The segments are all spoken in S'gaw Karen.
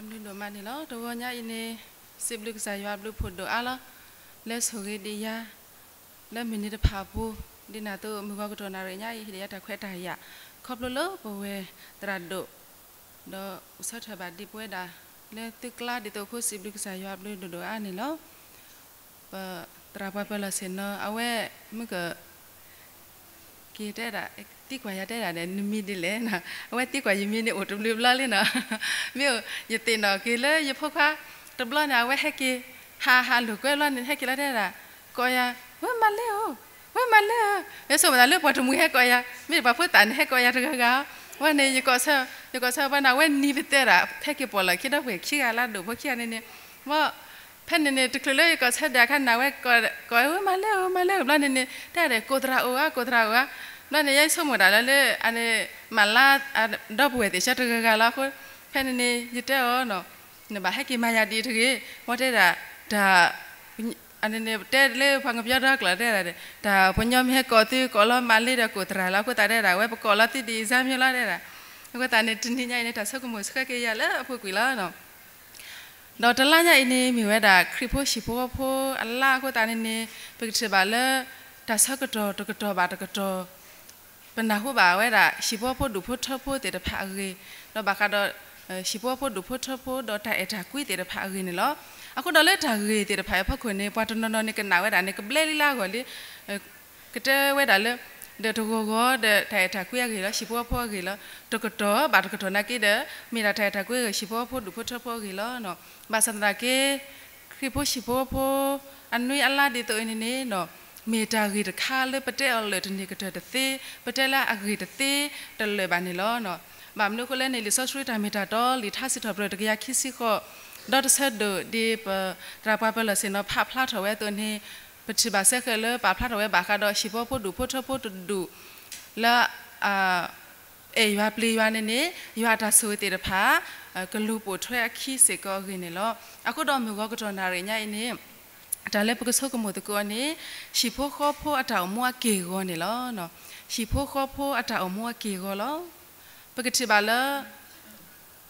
ဘျုးဒိၣ်မးန့ၣ်လီၤ. တဂီၤညါအံၤန့ၣ် စံးဘျုးကစၢ်ယွၤအဘျုးဖှိၣ်ဒိၣ်အါလီၤ. လၢဆိၣ်ဂ့ၤဒံးယၤ လၢမုၢ်နံၤတဖၣ်အပူၤ ဒ်န့ၣ်အသိး မုၢ်ဂီၤကတီၢ်နၣ်ရံၣ်ညါအံၤ ဟ့ၣ်ဒံးယၤတၢ်ခွဲးတၢ်ယာ် ခီဖျိလၢပဝဲသရၣ်ဒိၣ် ဒီးအိၣ်ဆၢထၢၣ်ဘၣ်ဒံးပဝဲဒၣ် လၢသုကျါဒ်သိးအဃိ စံးဘျုးကစၢ်ယွၤအဘျုးဒိၣ်ဒိၣ်အါန့ၣ်လီၤ. ပသရၣ်ပှၤပၢၤလီၢ်ဆ့ၣ်နီၤ အဝဲမုၢ်က က့ၤတဲဒၣ် သံကွၢ်ယၤတဲဒၣ်ဒီး နမံၤဒ်လဲၣ်, အဝဲသံကွၢ်ယမံၤန့ၣ်အိၣ်တဘျုးဘျီလံနီၤ. မ့ၢ်အိၣ် ယသ့ၣ်နီၣ်က့ၤလၢယဖိခွါ တဘျီန့ၣ် အဝဲဟဲက့ၤ ဟးဟးလိာ်ကွဲဘျီန့ၣ် ဟဲက့ၤလီၤတဲဒၣ် ကိးယၤ ဝဲမၤလဲၣ်ဧၢ, ဝဲမၤလဲၣ်ဧၢ, ယဆိကမိၣ်သးလၢပှၤတမှံၤဟဲကိးယၤ မ့ၢ်ပှၤဖိသၣ်န့ၣ်ဟဲကိးယၤတဂၤဂၤ, ဝဲန့ၣ် ယကိးဆၢ ယကိးဆၢဘၣ်န့ၣ် အဝဲနံၤပတဲဒၣ် ဟဲက့ၤပိာ်လီၢ်ခံဒီးပှဲၤခံဂၤလၢအဒိၣ်ဖိခံဂၤန့ၣ်န့ၣ် ဘၣ် ဖဲန့ၣ်န့ၣ် တချုးလၢယကိးဆၢဒၣ်အခါန့ၣ် အဝဲကိး ဝဲမၤလဲၣ်ဧၢ မၤလဲၣ်ဧၢ ဘျီန့ၣ်န့ၣ် တဲဒၣ် ကိးသရၣ်အိၣ်ဧါ ကိးသရၣ်အိၣ်ဧါ, ဘျီန့ၣ် ယဆိကမိၣ်ဒၣ်လၢလၢ အန့ၣ် မၤလါ ဒီပုၢ်ဝဲၢ်သ့ၣ်ဆၢတဂၤဂၤလီၤအဃိ ဖဲန့ၣ်န့ၣ် ယတဲအီၤနီၤ နဘၣ်ဟဲက့ၤမၤယၤဒ်တဂ့ၤ, ဝဲတဲဒၣ် တၢ် အန့ၣ်န့ၣ် တဲလၢပှၤကညီဒီကျၢၤတဲဒၣ် တၢ်ပှၤကညီမ့ၢ်ဟဲကိးသုကိးလီၤမၤလ့ဒီးကိးသရၣ်လီၤ အဃိသတးတဲဒၣ် ဝဲပကိးလီၤသုဒ်အံၤ စၢ်မ့ၢ်လီၤတဲဒၣ်, အဃိသတးန့ၣ် တနံၤညါအံၤန့ၣ် တၢ်ဆိကမိၣ်ဆှၢက့ၤယၤလၢအပူၤကွံာ်လီၤ. ဒီးတလါညါအံၤန့ၣ် မ့ၢ်ဝဲဒၣ် ခရံာ်ဖိဟံၣ်ဖိဃီဖိအလါအဃိသတးန့ၣ်န့ၣ် ပကထံၣ်ဘၣ်လၢ တၢ်ဆၢကတီၢ်တကတီၢ်ဘၣ်တကတီၢ် ပနၢ်ဟူဘၣ်ဝဲဒၣ် ဟံၣ်ဖိဃီဖိဒူၣ်ဖိထၢဖိသ့ၣ်တဖၣ်အဂ့ၢ်, ဒီးဘၣ်ဃးဒီး ဟံၣ်ဖိဃီဖိဒူၣ်ဖိထၢဖိဒီးတၢ်အဲၣ်တၢ်ကွံသ့ၣ်တဖၣ်အဂ့ၢ်န့ၣ်လီၤ. အဃိဒီးလၢတၢ်ဂ့ၢ်သ့ၣ်တဖၣ်အံၤအဖီခိၣ်န့ၣ် ပှၤတနီၤနီၤန့ၣ်ကနၣ်ဝဲဒၣ်န့ၣ် ကဘျဲလံလၢအဂီၢ်လံ ကတဲဝဲဒၣ်လၢ ဒီးတဂီၤဂီၤဒီးတၢ်အဲၣ်တၢ်ကွံအဂ့ၢ်လီၤ ဟံၣ်ဖိဃီဖိအဂ့ၢ်လီၤ. တကတီၢ်ဘၣ်တကတီၢ်နာ်က့ဒီး မ့ၢ်ဒၣ်တၢ်အဲၣ်တၢ်ကွံအဂ့ၢ် ဟံၣ်ဖိဃီဖိဒူၣ်ဖိထၢဖိအဂ့ၢ်လီၤ. ဘၣ်ဆၣ်သနာ်က့ ခရံာ်ဖိဟံၣ်ဖိဃီဖိ အနွံအလါဒ်သိးအံၤန့ၣ်န့ၣ် မ့ၢ်တၢ်ဂ့ၢ်တခါလၢပတဲအီၤလၢာ်တန့ၢ်ကတၢၢ်တသ့, ပတဲလၢအဂ့ၢ်တသ့တလၢာ်ဘၣ်န့ၣ်လီၤ. ဘၣ်မနုၤအဃိလဲၣ်န့ၣ် လံာ်စီဆှံတၢ်မ့ၢ်တၢ်တီ လံာ်ထါစံးထီၣ်ပတြၢၤတကယၤခံဆံဃိး ဒီးတဆၢဒိၣ် ဒ်ပသရၣ်ပှၤပၢၤလီၢ်ဆ့ၣ်နီၤဖးဖျါထီၣ်ဝဲအသိးန့ၣ် ပထံၣ်ဘၣ်စဲဃဲးလၢပာ်ဖျါထီၣ်ဝဲဘၣ်ဃးဒီးဟံၣ်ဖိဃီဖိဒူၣ်ဖိထၢဖိတဒူၣ် လၢ အဲၣ်ယွၤပျံၤယွၤန့ၣ်န့ၣ် ယွၤအတၢ်ဆိၣ်ဂ့ၤသ့ၣ်တဖၣ် ကလူၤပိာ်ထွဲအခံစ့ၢ်ကီးအဂ့ၢ်န့ၣ်လီၤ. အဃိဒီးမုၢ်ဂီၤကတီၢ်နၣ်ရံၣ်ညါအံၤန့ၣ် တၢ်လၢပကဆိကမိၣ်သကိးအီၤန့ၣ် ဟံၣ်ဖိဃီဖိအတၢ်အိၣ်မူအက့ၢ်အဂီၤန့ၣ်လီၤ. ဟံၣ်ဖိဃီဖိအတၢ်အိၣ်မူအက့ၢ်အဂီၤလီၤ. ပကထံၣ်ဘၣ်လၢ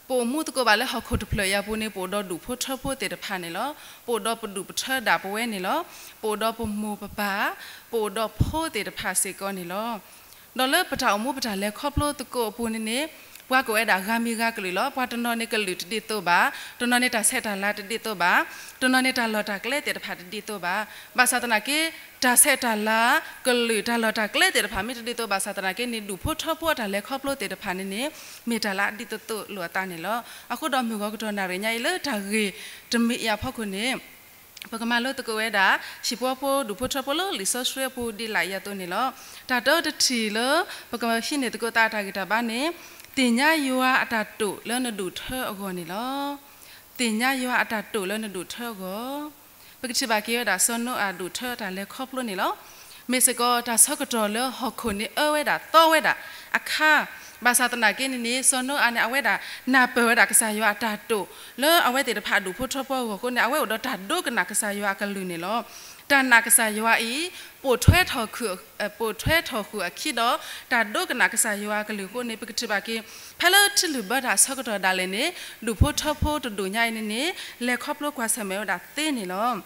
ပအိၣ်မူသကိးဘၣ်လၢဟီၣ်ခိၣ်တဖျၢၣ်အံၤအပူၤန့ၣ် ပအိၣ်ဒီးဒူၣ်ဖိထၢဖိသ့ၣ်တဖၣ်န့ၣ်လီၤ. ပအိၣ်ဒီးပဒူၣ်ပထၢဒၣ်ပဝဲန့ၣ်လီၤ. ပအိၣ်ဒီးပမိၢ်ပပၢ်, ပအိၣ်ဒီးဖိသ့ၣ်တဖၣ်စ့ၢ်ကီးန့ၣ်လီၤ. ဒီးလၢပတၢ်အိၣ်မူပတၢ်လဲၤခီဖျိသကိးအပူၤန့ၣ်န့ၣ် ပှၤကိးဝဲဒၣ်ဂၤမံၤဂၤကလုာ်လီၤ. ပှၤတနီၤန့ၣ်ကလုာ်တဒ်သိးဘၣ်, တနီၤန့ၣ်တၢ်ဆဲးတၢ်လၤတဒ်သိးဘၣ်, တနီၤန့ၣ်တၢ်လီၢ်တၢ်ကျဲသ့ၣ်တဖၣ်တဒ်သိးဘၣ်. ဘၣ်ဆၣ်သနာ်က့ တၢ်ဆဲးတၢ်လၤ ကလုာ်တၢ်လီၢ်တၢ်ကျဲသ့ၣ်တဖၣ်မ့ၢ်တဒ်သိးဘၣ်ဆၣ်သနာ်က့န့ၣ် ဒူၣ်ဖိထၢဖိအတၢ်လဲၤခီဖျိသ့ၣ်တဖၣ်န့ၣ်န့ၣ် မ့ၢ်တၢ်လၢအဒ်သိးသိးလိာ်အသးန့ၣ်လီၤ. အဃိဒီးမုၢ်ဂီၤကတီၢ်နၣ်ရံၣ်ညါအံၤလၢတၢ်ဂ့ၢ်တမံၤအံၤအဖီခိၣ်န့ၣ် ပကမၤလိသကိးဝဲဒၣ် ဟံၣ်ဖိဃီဖိဒူၣ်ဖိထၢဖိလၢလံာ်စီဆှံအပူၤဒ်လာ်အံၤအသိးန့ၣ်လီၤ. တၢ်တၢတထံၣ်လၢ ပကဟံးန့ၢ်သကိးသးအတၢ်ဂံၢ်တၢ်ဘါန့ၣ် သ့ၣ်ညါယွၤအတၢ်တိာ်လၢနဒူၣ်ထၢအဂီၢ်န့ၣ်လီၤ. သ့ၣ်ညါယွၤအတၢ်တိာ်လၢနဒူၣ်ထၢအဂီၢ် ပကထံၣ်ဘၣ်က့ၤဝဲဒၣ်စီၤနိအၤဒူၣ်ထၢတၢ်လဲၤခီဖျိန့ၣ်လီၤ. မ့ၢ်စ့ၢ်ကီးတၢ်ဆၢကတီၢ်လၢဟီၣ်ခိၣ်န့ၣ်အၢဝဲဒၣ်သီဝဲဒၣ်အခါ, ဘၣ်ဆၣ်သနာ်က့န့ၣ်န့ၣ် စီၤနိအၤန့ၣ် အဝဲဒၣ်နၢ်ပၢၢ်ဝဲဒၣ်ကစၢ်ယွၤအတၢ်တိာ် လၢအဝဲသ့ၣ်တဖၣ်အဒူၣ်ဖိထၢဖိအဂီၢ်အဃိန့ၣ် အဝဲအိၣ်ဒီးတၢ်ဒိကနၣ်ကစၢ်ယွၤအကလုၢ်န့ၣ်လီၤ. တၢ်နာ်ကစၢ်ယွၤအံၤ ပိာ်ထွဲထီၣ်ဃုာ် ပိာ်ထွဲထီၣ်ဃုာ်အခံဒီး တၢ်ဒိကနၣ်ကစၢ်ယွၤအကလုၢ်အဃိန့ၣ် ပကထံၣ်ဘၣ်က့ၤ ဖဲလၢထံလုၢ်ဘၢတၢ်အဆၢကတီၢ်ဒၣ်လဲာ်န့ၣ် ဒူၣ်ဖိထၢဖိတဒူၣ်ညါအံၤန့ၣ်န့ၣ် လဲၤခီဖျိကွၢ်ဆၢၣ်မဲာ်ဝဲဒၣ်သ့န့ၣ်လီၤ.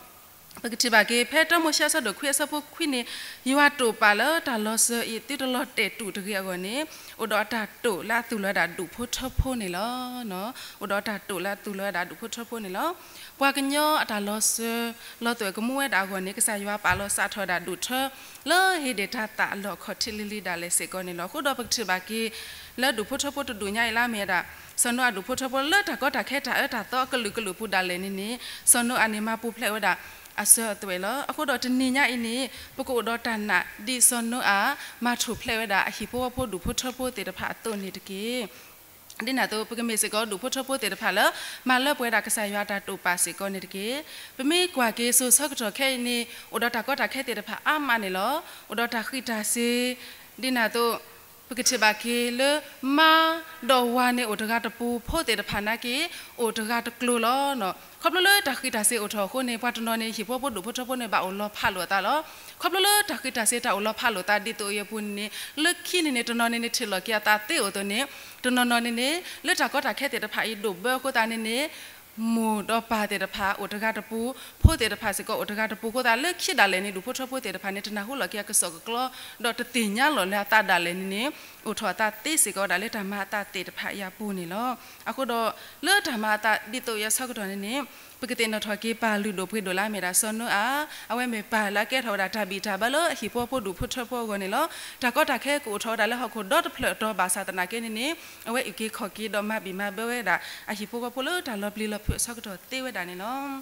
ပကထံၣ်ဘၣ်က့ၤ ဖဲတၢမိၤၡ့အဆၢဒိၣ်ခွံအဆၢဖိခွံန့ၣ် ယွၤတိာ်ပာ်လၢတၢ်လီၤစၢၤအံၤ သုတလီၤတဲာ်တူာ်တဂ့ၤအဂီၢ်န့ၣ် အိၣ်ဒီးအတၢ်တိာ်လၢအသူၣ်လီၤဝဲဒၣ်ဒူၣ်ဖိထၢဖိန့ၣ်လီၤ. အိၣ်ဒီးအတၢ်တိာ်လၢအသူၣ်လီၤဝဲဒၣ်ဒူၣ်ဖိထၢဖိန့ၣ်လီၤ. ပှၤကညီအတၢ်လီၤစၢၤ လီၤသွဲၣ်ကမူဝဲဒၣ်အဂီၢ်န့ၣ် ကစၢ်ယွၤပာ်လီၤစးထီၣ်ဝဲဒၣ်ဒူၣ်ထၢ လၢဟ့ၣ်ဒဲးတၤသၣ်အလီၢ်အခီၣ်ထံးလံၤလံၤဒၣ်လဲာ်စ့ၢ်ကီးန့ၣ်လီၤ. အဃိဒီးပကထံၣ်ဘၣ်က့ၤ လၢဒူၣ်ဖိထၢဖိတဒူၣ်ညါအံၤလၢအမ့ၢ်ဝဲဒၣ် စီၤနိအၤဒူၣ်ဖိထၢဖိလၢတၢ်ကီတၢ်ခဲတၢ်အၢတၢ်သီအကလုာ်ကလုာ်ပူၤဒၣ်လဲာ်န့ၣ်န့ၣ် စီၤနိအၤန့ၣ်မၤပူၤဖျဲးဝဲဒၣ်အစၢၤအသွဲၣ်လီၤ. အဃိဒီးတနံၤညါအံၤန့ၣ် ပကအိၣ်ဒီးတၢ်နာ်ဒ်စီၤနိအၤ မၤထူၣ်ဖျဲးဝဲဒၣ်အဟံၣ်ဖိဃီဖိဒူၣ်ဖိထၢဖိသ့ၣ်တဖၣ်အသိးန့ၣ်တက့ၢ်. ဒ်န့ၣ်အသိး ပကမ့ၢ်စ့ၢ်ကီးဒူၣ်ဖိထၢဖိသ့ၣ်တဖၣ်လၢ မၤလၢပှဲၤဝဲဒၣ်ကစၢ်ယွၤအတၢ်တိာ်ပာ်စ့ၢ်ကီးန့ၣ်တက့ၢ်. ပမ့ၢ်ကွၢ်က့ၤစိၤဆၢကတီၢ်ခဲအံၤန့ၣ် အိၣ်ဒီးတၢ်ကီတၢ်ခဲသ့ၣ်တဖၣ်အါမးန့ၣ်လီၤ. အိၣ်ဒီးတၢ်ဃံးတၢ်စ့ၤ ဒ်န့ၣ်အသိး ပကထံၣ်ဘၣ်က့ၤလၢ မါဒီးဝၤန့ၣ်အိၣ်တဂၤတပူၤ, ဖိသ့ၣ်တဖၣ်နာ်က့ အိၣ်တဂၤတကျိၤလီၤ. ခီဖျိလၢတၢ်ဃံးတၢ်စ့ၤအိၣ်ထီၣ်အဃိန့ၣ် ပှၤတနီၤန့ၣ် ဟံၣ်ဖိဃီဖိဒူၣ်ဖိထၢဖိန့ၣ် ဘၣ်အိၣ်လီၤဖးလိာ်အသးလီၤ. ခီဖျိလၢတၢ်ဃံးတၢ်စ့ၤတၢ်အိၣ်လီၤဖးလိာ်သးဒ်သိးအံၤအပူၤန့ၣ်န့ၣ် လၢခံန့ၣ်န့ၣ် တနီၤန့ၣ်န့ၣ် ထံၣ်လိာ်က့ၤအသးသ့အိၣ်အသိးန့ၣ် တနီၤနီၤန့ၣ်န့ၣ် လၢတၢ်ကီတၢ်ခဲသ့ၣ်တဖၣ်အံၤဒိၣ်ဘၢအဃိသတးန့ၣ်န့ၣ် မိၢ်ဒီးပၢ်သ့ၣ်တဖၣ်အိၣ်တဂၤတပူၤ, ဖိသ့ၣ်တဖၣ်စ့ၢ်ကီးအိၣ်တဂၤတပူၤအဃိသတး လၢခံဒၣ်လဲာ်န့ၣ် ဒူၣ်ဖိထၢဖိသ့ၣ်တဖၣ်န့ၣ် တနၢ်ဟူလိာ်က့ၤအကစီၣ်ကကျီ ဒီးတသ့ၣ်ညါလီၤလၢအသးဒၣ်လဲာ်န့ၣ်န့ၣ် အိၣ်ထီၣ်အသးသ့စ့ၢ်ကီးဝဲဒၣ်လၢတၢ်မၤအသးသ့ၣ်တဖၣ်အံၤအပူၤန့ၣ်လီၤ. အဃိဒီး လၢတၢ်မၤအသးဒ်သိးအံၤအဆၢကတီၢ်န့ၣ်န့ၣ် ပကသ့ၣ်နီၣ်ထီၣ်က့ၤပၢ်လုၢ်ဒိၣ်ပှ့ၤဒိၣ်လၢအမ့ၢ်ဒၣ်စီၤနိအၤ, အဝဲမ့ၢ်ပၢ်လၢအကဲထီၣ်ဝဲဒၣ်တၢ်ဘံၣ်တၢ်ဘၢလၢအဟံၣ်ဖိဃီဖိဒူၣ်ဖိထၢဖိအဂီၢ်န့ၣ်လီၤ. တၢ်ကီတၢ်ခဲကအိၣ်ထီၣ်ဝဲဒၣ်လၢဟီၣ်ခိၣ်ဒီတဖျၢၣ်တီၤဘၣ်ဆၣ်သနာ်က့န့ၣ်န့ၣ် အဝဲအုၣ်က့ၤခီၣ်က့ၤဒီးမၤဘံၣ်မၤဘၢဝဲဒၣ် အဟံၣ်ဖိဃီဖိလၢတၢ်လီၤပျံၤလီၤဖုးအဆၢကတီၢ်သ့ဝဲဒၣ်န့ၣ်လီၤ.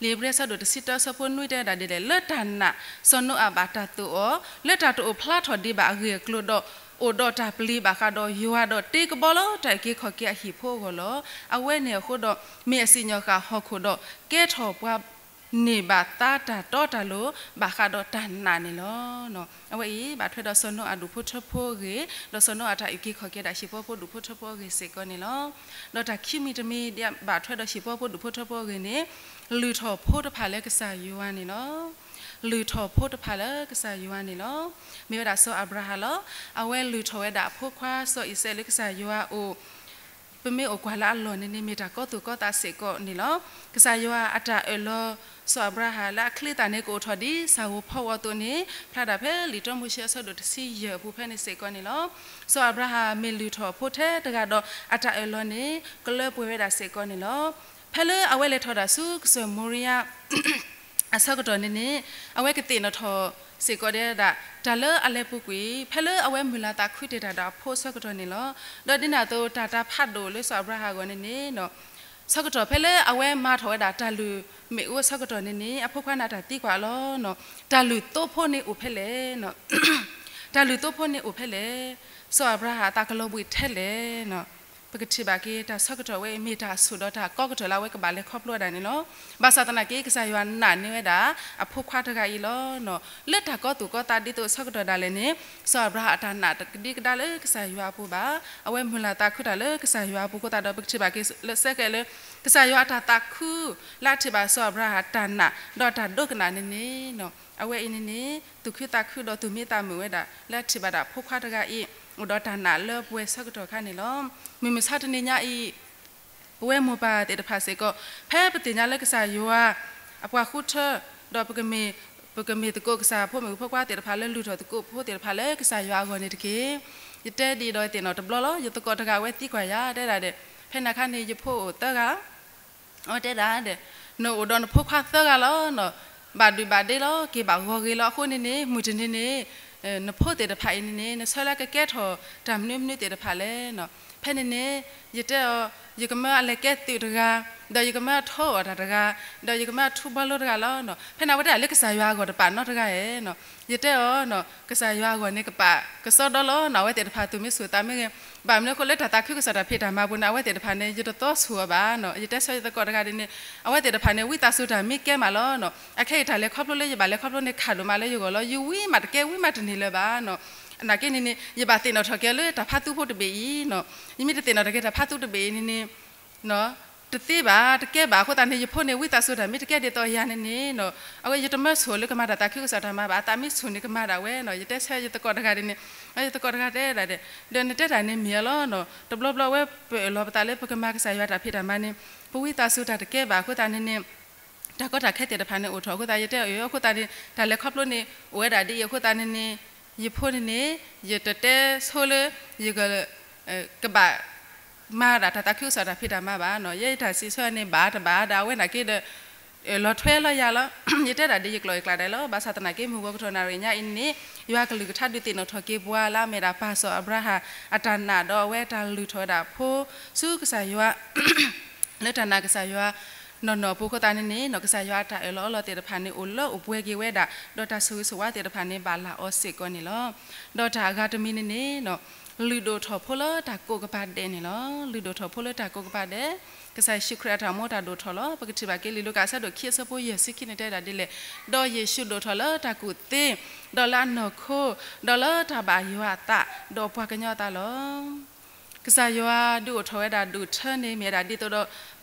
လံာ်ဧ့ၤဘြံၤအဆၢဒိၣ်တဆံတၢအဆၢဖိနွံတဲဝဲဒၣ်ဒ်လဲၣ်, လၢတၢ်နာ်စီၤနိအၤဘၣ်တၢ်သိၣ်အီၤ, လၢတၢ်တအိၣ်ဖျါထီၣ်ဒံးဘၣ်အဂ့ၢ်အကျိၤဒီး အိၣ်ဒီးတၢ်ပျံၤဘၣ်ဃးဒီးယွၤဒီးတ့ကဘီလၢတၢ်အုၣ်က့ၤခီၣ်က့ၤအဟံၣ်ဖိအဂီၢ်လီၤ. အဝဲန့ၣ်အဃိဒီး မ့ၢ်အစံၣ်ညီၣ်ဃာ်ဟီၣ်ခိၣ်ဒီး ကဲထီၣ်ပှၤန့ၢ်ဘၣ်သါတၢ်တီတၢ်လိၤ ဘၣ်ဃးဒီးတၢ်နာ်န့ၣ်လီၤ. အဝဲအံၤ ဘၣ်ထွဲဒီးစီၤနိအၤဒူၣ်ဖိထၢဖိအဂ့ၢ်, ဒီးစီၤနိအၤတၢ်အုၣ်က့ၤခီၣ်က့ၤဒၣ်ဟံၣ်ဖိဃီဖိဒူၣ်ဖိထၢဖိအဂ့ၢ်စ့ၢ်ကီးန့ၣ်လီၤ. ဒီးတၢ်ခံမံၤတမံၤဒ်ဘၣ်ထွဲဒီးဟံၣ်ဖိဃီဖိဒူၣ်ဖိထၢဖိအဂ့ၢ်န့ၣ် လုၢ်ထီၣ်ဖိတဖၣ်လၢကစၢ်ယွၤန့ၣ်လီၤ. လုၢ်ထီၣ်ဖိတဖၣ်လၢကစၢ်ယွၤန့ၣ်လီၤ. မ့ၢ်ဝဲဒၣ်စီၤအၤဘြၤဟၣ်လီၤ. အဝဲလုၢ်ထီၣ်ဝဲဒၣ်အဖိခွါစီၤအံၤစဲးလၢကစၢ်ယွၤအအိၣ် ပမ့ၢ်အိၣ်ကွၢ်လၢအလီၢ်န့ၣ်န့ၣ် မ့ၢ်တၢ်ကီသူၣ်ကီသးစ့ၢ်ကီးန့ၣ်လီၤ. ကစၢ်ယွၤအတၢ်အၢၣ်လီၤ စီၤအၤဘြၤဟၣ်လၢအချ့သၣ်န့ၣ် ကအိၣ်ထီၣ်ဒ်ဆၣ်ဧိၤဖီဧိၤအသိးန့ၣ် ဖျါဒၣ်ဖဲလံာ်တၢမိၤၡ့အဆၢဒိၣ်တဆံယဲၢ်အပူၤဖဲန့ၣ်စ့ၢ်ကီးန့ၣ်လီၤ. စီၤအၤဘြၤဟၣ်မ့ၢ်လုၢ်ထီၣ်ဖိထဲတဂၤဒီး အတၢ်အၢၣ်လီၤန့ၣ် ကလၢပှဲၤဝဲဒၣ်စ့ၢ်ကီးန့ၣ်လီၤ. ဖဲလၢအဝဲလဲၤထီၣ်ဒၣ်ဆူကစၢၢ်မိၤရံယါ အဆၢကတီၢ်န့ၣ်န့ၣ် အဝဲကသ့ၣ်နီၣ်ထီၣ်စ့ၢ်ကီးဒဲးဒၣ် တၢ်လၢအလဲၤပူၤကွံာ် ဖဲလၢအဝဲမုၢ်လၢ်သးခုတ့ၢ်တၢ်ဒီးအဖိအဆၢကတီၢ်န့ၣ်လီၤ. ဒီးဒ်န့ၣ်အသိး တၢ်တၢ်ဖးဒိၣ်လၢစီၤအၤဘြၤဟၣ်အဂီၢ်န့ၣ်န့ၣ် ဆၢကတီၢ်ဖဲလၢအဝဲမၤထီၣ်ဝဲဒၣ်တၢ်လုၢ်မ့ၣ်အူအဆၢကတီၢ်န့ၣ်န့ၣ် အဖိခွါန့ၣ်တၢ်သံကွၢ်လီၤ. တၢ်လုၢ်သိဖိန့ၣ်အိၣ်ဖဲလဲၣ် တၢ်လုၢ်သိဖိန့ၣ်အိၣ်ဖဲလဲၣ်, စီၤအၤဘြၤဟၣ်အသးကလီၤဘှံးထဲလဲၣ်. ပကထံၣ်ဘၣ်က့ၤတၢ်ဆၢကတီၢ်ဝဲအံၤမ့ၢ်တၢ်အဆိၣ်ဒီးတၢ်ကီကတၢၢ်လၢအဝဲကဘၣ်လဲၤခီဖျိဝဲဒၣ်န့ၣ်လီၤ. ဘၣ်ဆၣ်သနာ်က့ ကစၢ်ယွၤနာ်န့ၢ်ဝဲဒၣ် အဖိခွါတဂၤအံၤလီၤ. လၢတၢ်ကီသူၣ်ကီသးဒ်သိးအဆၢကတီၢ်ဒၣ်လဲာ်န့ၣ် စီၤအၤဘြၤဟၣ်အတၢ်နာ်တကဒံကဒါလၢကစၢ်ယွၤအပူၤဘၣ်. အဝဲမုၢ်လၢ်သးခုတၢ်လၢကစၢ်ယွၤအပူၤအဃိသတးဒီး ပကထံၣ်ဘၣ်က့ၤလၢစဲကဲလၢ ကစၢ်ယွၤအတၢ်သးခု လၢအထံၣ်ဘၣ်စီၤအၤဘြၤဟၣ်တၢ်နာ် ဒီးတၢ်ဒိကနၣ်န့ၣ်န့ၣ် အဝဲအံၤန့ၣ်န့ၣ် သူၣ်ခုသးခုဒီးသူၣ်မံသးမုာ်ဝဲဒၣ် လၢအထံၣ်ဘၣ်ဒၣ်ဖိခွါတဂၤအံၤ အိၣ်ဒီးတၢ်နာ်လၢပှဲၤဆၢကတီၢ်အခါန့ၣ်လီၤ. မုၢ်မဆါတနံၤညါအံၤ ပဝဲမိၢ်ပၢ်သ့ၣ်တဖၣ်စ့ၢ်ကီး ဖဲပသ့ၣ်ညါလၢကစၢ်ယွၤ အပှၤဃုထၢ ဒီးပကမ့ၢ် ပကမ့ၢ်သကိးကစၢ်ဖိမုၣ်ဖိခွါသ့ၣ်တဖၣ်လၢလုၢ်ထီၣ်သကိးဖိသ့ၣ်တဖၣ်လၢ ကစၢ်ယွၤအဂီၢ်န့ၣ်တက့ၢ်. ယတဲဒ်အံၤဒီးသ့ၣ်နီၣ်တဘျီလီၤ. ယသကိးတဂၤအဝဲသံကွၢ်ယၤ တဲဒၣ်ဒီး ဖဲန့ၣ်အခါန့ၣ် ယဖိအိၣ်သၢဂၤ အဝဲတဲဒၣ်ဒီး နအိၣ်ဒီးနဖိခွါသၢဂၤလီၤ. ဘၣ်ဒုးဘၣ်ဒ့လီၤ က့ၤဘၣ်ဂီၤဂ့ၤလီၤ. အဃိန့ၣ်န့ၣ် မုၢ်တနံၤန့ၣ် နဖိသ့ၣ်တဖၣ်အံၤန့ၣ်န့ၣ် နဆၢလၢကကဲထီၣ်တၢ်မနုၤမနုၤသ့ၣ်တဖၣ်လဲၣ်. ဖဲန့ၣ်န့ၣ် ယတဲအီၤ ယကမၢအလဲၤကဲသုးတဂၤ, ဒီးယကမၢအထိအီၣ်တၢ်တဂၤ, ဒီးယကမၢအထူဘီလိတဂၤလီၤ. ဖဲန့ၣ် အဝဲတဲဒၣ်လၢကစၢ်ယွၤအဂီၢ်တပာ်နီတဂၤဧါ. ယတဲအီၤ ကစၢ်ယွၤအဂီၢ်န့ၣ်ကပာ်ကစီဒီလီၤ. အဝဲသ့ၣ်တဖၣ်သူၣ်မ့ၢ်ဆူၣ်သးမ့ၢ်ဂ့ၤ, ဘၣ်မနုၤအဃိလၢတၢ်သးခုကစီၣ်တၢ်ဖံးတၢ်မၤပူၤန့ၣ် အဝဲသ့ၣ်တဖၣ်န့ၣ် ယတသီဆူၣ်အီၤဘၣ်. ယတဲဆၢယသကိးတဂၤဒ်န့ၣ် အဝဲသ့ၣ်တဖၣ်န့ၣ် ဝံသးစူၤတၢ်မ့ၢ်ကဲမးလီၤ. အခဲအံၤတၢ်လဲၤခီဖျိလၢယဘၣ်လဲၤခီဖျိန့ၣ် ခးဒိၣ်မးလၢယဂီၢ်လီၤ. ယဝံမးတကဲဝံမးတန့ၢ်လၢၤဘၣ်. နာ်က့န့ၣ်န့ၣ် ယဘၣ်သ့ၣ်နီၣ်ထီၣ်က့ၤလၢတၢ်ဖးသူဖိတဘ့ၣ်အံၤ, ယမ့ၢ်တသ့ၣ်နီၣ်ထီၣ်က့ၤတၢ်ဖးသူတဘ့ၣ်အံၤန့ၣ်န့ၣ် တသ့ဘၣ် တကဲဘၣ်အဃိသတးန့ၣ် ယဖိန့ၣ် ဝံသးစူၤတၢ်မ့ၢ်တကဲဒ်သိးယၤန့ၣ်န့ၣ် အဝဲယတမၢဆူၣ်လၢကမၤတၢ်သးခုကစီၣ်တၢ်မၤဘၣ်. အသးမ့ၢ်ဆူၣ်န့ၣ်ကမၤဒၣ်ဝဲ. ယတဲဆၢယသကိးတဂၤဒ်န့ၣ် ယသကိးတဂၤတဲဒၣ်ဒီး ဒီးနတဲတၢ်န့ၣ်မ့ၢ်အလီၤ. တဘျီဘျီဝဲပအၢၣ်လီၤပသးလၢပကမၤကစၢ်ယွၤတၢ်ဖံးတၢ်မၤန့ၣ် ပဝံသးစူၤတၢ်တကဲဘၣ်အဃိသတးန့ၣ်န့ၣ် တၢ်ကီတၢ်ခဲသ့ၣ်တဖၣ်န့ၣ်အိၣ်ထီၣ်အဃိသတး ယတဲအီၤအဃိသတးန့ၣ် တၢ်လဲၤခီဖျိန့ၣ် အိၣ်ဝဲဒၣ်ဒ်အံၤအဃိသတးန့ၣ်န့ၣ် ယဖိန့ၣ်န့ၣ် ယတတဲဆိလၢ ယက ကဘၣ် မၤဒၣ်တၢ်သးခုကစီၣ်တၢ်ဖံးတၢ်မၤဘၣ်နီၤ. ယဲယတၢ်စံးဆၢန့ၣ် ဘၣ်တဘၣ်ဒီးအဝဲနာ်က့ဒီး လီၤထွဲလီၤယၤလီၤ. ယတဲဒၣ်ဒ်ယကျိာ်ယကျဲဒဲးလီၤ. ဘၣ်ဆၣ်သနာ်က့ မုၢ်ဂီၤကထီၣ်နၣ်ရံၣ်ညါအံၤန့ၣ် ယွၤကလုၢ်ကထါဒုးသ့ၣ်နီၣ်ထီၣ်က့ၤပှၤလၢအမ့ၢ်ဒၣ်ပၢ်စီၤအၤဘြၤဟၣ် အတၢ်နာ်ဒီးအဝဲတၢ်လုၢ်ထီၣ်ဝဲဒၣ်ဖိဆူကစၢ်ယွၤ လၢတၢ်နာ်ကစၢ်ယွၤနီၢ်နီၢ်အပူၤအဃိသတးန့ၣ်န့ၣ် ကစၢ်ယွၤအတၢ်အၢၣ်လီၤအီလီၤသ့ၣ်တဖၣ်န့ၣ် အိၣ်လၢအိၣ်ပှဲၤက့ၤဝဲဒၣ် ဒီးတၢ်ဆိၣ်ဂ့ၤဆိၣ်ဝါသ့ၣ်တဖၣ်န့ၣ် ဘၣ်လၢအီၤစ့ၢ်ကီးန့ၣ်လီၤ. ဒီးတၢ်အဂၤတမံၤန့ၣ်န့ၣ် လုၢ်ဒိၣ်ထီၣ်ဖိလၢတၢ်ကိးကပၤဒဲးန့ၣ်လီၤ. လုၢ်ဒိၣ်ထီၣ်ဖိလၢတၢ်ကိးကပၤဒဲး, ကစၢ်ယ့ၣ်ၡူးခရံာ်အတၢ်အိၣ်မူတၢ်ဒိၣ်ထီၣ်လီၤ. ပကထံၣ်ဘၣ်က့ၤလံာ်လူၤကၣ်အဆၢဒိၣ်ခံအဆၢဖိယဲၢ်ဆံခံန့ၣ်တဲဒၣ်ဒ်လဲၣ်, ဒီးယ့ၣ်ၡူးဒိၣ်ထီၣ်လၢတၢ်ကူၣ်သ့, ဒီးလၢအနီၢ်ခိ, ဒီးလၢတၢ်ဘၣ်ယွၤအသး, ဒီးပှၤကညီအသးလီၤ. ကစၢ်ယွၤဒုးအိၣ်ထီၣ်ဝဲဒၣ်ဒူၣ်ထၢန့ၣ် မ့ၢ်ဝဲဒၣ်ဒ်သိးဒီး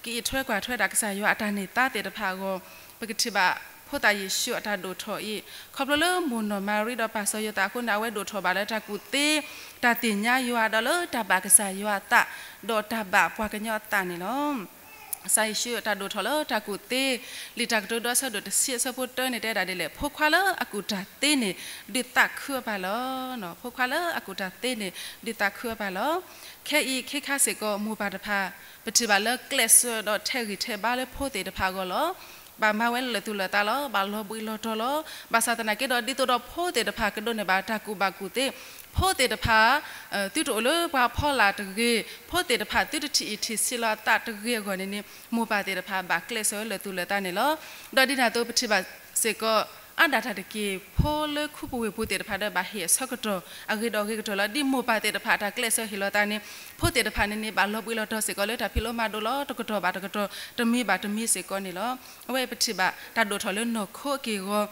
ကအံးထွဲကွၢ်ထွဲဒၣ်ကစၢ်ယွၤအတၢ်န့ၢ်သါသ့ၣ်တဖၣ်အဂီၢ်, ပကထံၣ်ဘၣ်ဖိသၣ်ယ့ၣ်ၡူးအတၢ်ဒိၣ်ထီၣ်အံၤ, ခီဖျိလၢမိၢ်နီၢ်မၤရံဒီးပၢ်စီၤယိၤသးအဃိန့ၣ် အဝဲဒိၣ်ထီၣ်ဘၣ်လၢတၢ်ကူၣ်သ့, တၢ်သ့ၣ်ညါယွၤဒီးလၢတၢ်ဘၣ်ကစၢ်ယွၤအသး, ဒီးတၢ်ဘၣ်ပှၤကညီအသးန့ၣ်လီၤ. ကစၢ်ယ့ၣ်ၡူးအတၢ်ဒိၣ်ထီၣ်လၢတၢ်ကူၣ်သ့, လံာ်တၢ်ကတိၤဒိအဆၢဒိၣ်တဆံအဆၢဖိတၢန့ၣ်တဲဒၣ်ဒ်လဲၣ်, ဖိခွါလၢအကူၣ်တၢ်သ့န့ၣ် ဒုးသးခုအပၢ်လီၤ. ဖိခွါလၢအကူၣ်တၢ်သ့န့ၣ် ဒုးသးခုအပၢ်လီၤ. ခဲအံၤခဲခါစ့ၢ်ကီး မိၢ်ပၢ်တဖၣ် ပထံၣ်ဘၣ်လၢကျဲးစၢးဒီးထဲးဂံၢ်ထဲးဘါလၢဖိသ့ၣ်တဖၣ်အဂီၢ်လီၤ. ဘၣ်မၤဝဲလၢာ်သူၣ်လၢာ်သးလီၤ. ဘၣ်လီၤဘှံးလီၤတီၤလီၤ. ဘၣ်ဆၣ်သနာ်က့ဒီး ဒ်သိးဒီးဖိသ့ၣ်တဖၣ်ကဒိးန့ၢ်ဘၣ်တၢ်ကူၣ်ဘၣ်ကူၣ်သ့, ဖိသ့ၣ်တဖၣ် သုတအိၣ်လၢပှၤဖီလာ်တဂ့ၤ, ဖိသ့ၣ်တဖၣ်သုတထံၣ်အံၣ်ထံၣ်ဆံးလီၤအသးတဂ့ၤအဂီၢ်န့ၣ်န့ၣ် မိၢ်ပၢ်သ့ၣ်တဖၣ်ဘၣ်ကျဲးစၢးလၢာ်သူၣ်လၢာ်သးန့ၣ်လီၤ. ဒီးဒ်န့ၣ်အသိးပထံၣ်ဘၣ်စ့ၢ်ကီး အါဒၣ်တၢ်တက့ၢ် ဖိလၢခူပူၤဝ့ၢ်ပူၤသ့ၣ်တဖၣ်ဒီးဘၣ်ဟ့ၣ်အဆၢကတီၢ် အဂ့ၤဒီးဂ့ၤကတၢၢ်လီၤ. ဒ်မိၢ်ပၢ်သ့ၣ်တဖၣ်အတၢ်ကျဲးစၢးဟ့ၣ်လီၤသးန့ၣ် ဖိသ့ၣ်တဖၣ်န့ၣ်န့ၣ် ဘၣ်လီၤဘှံးလီၤတီၤစ့ၢ်ကီးလၢတၢ်ဖံးလိမၤဒိးလီၤ. တကတီၢ်ဘၣ်တကတီၢ် တမံၤဘၣ်တမံၤစ့ၢ်ကီးန့ၣ်လီၤ. အဝဲပထံၣ်ဘၣ်တၢ်ဒိၣ်ထီၣ်လၢနီၢ်ခိအက့ၢ်အ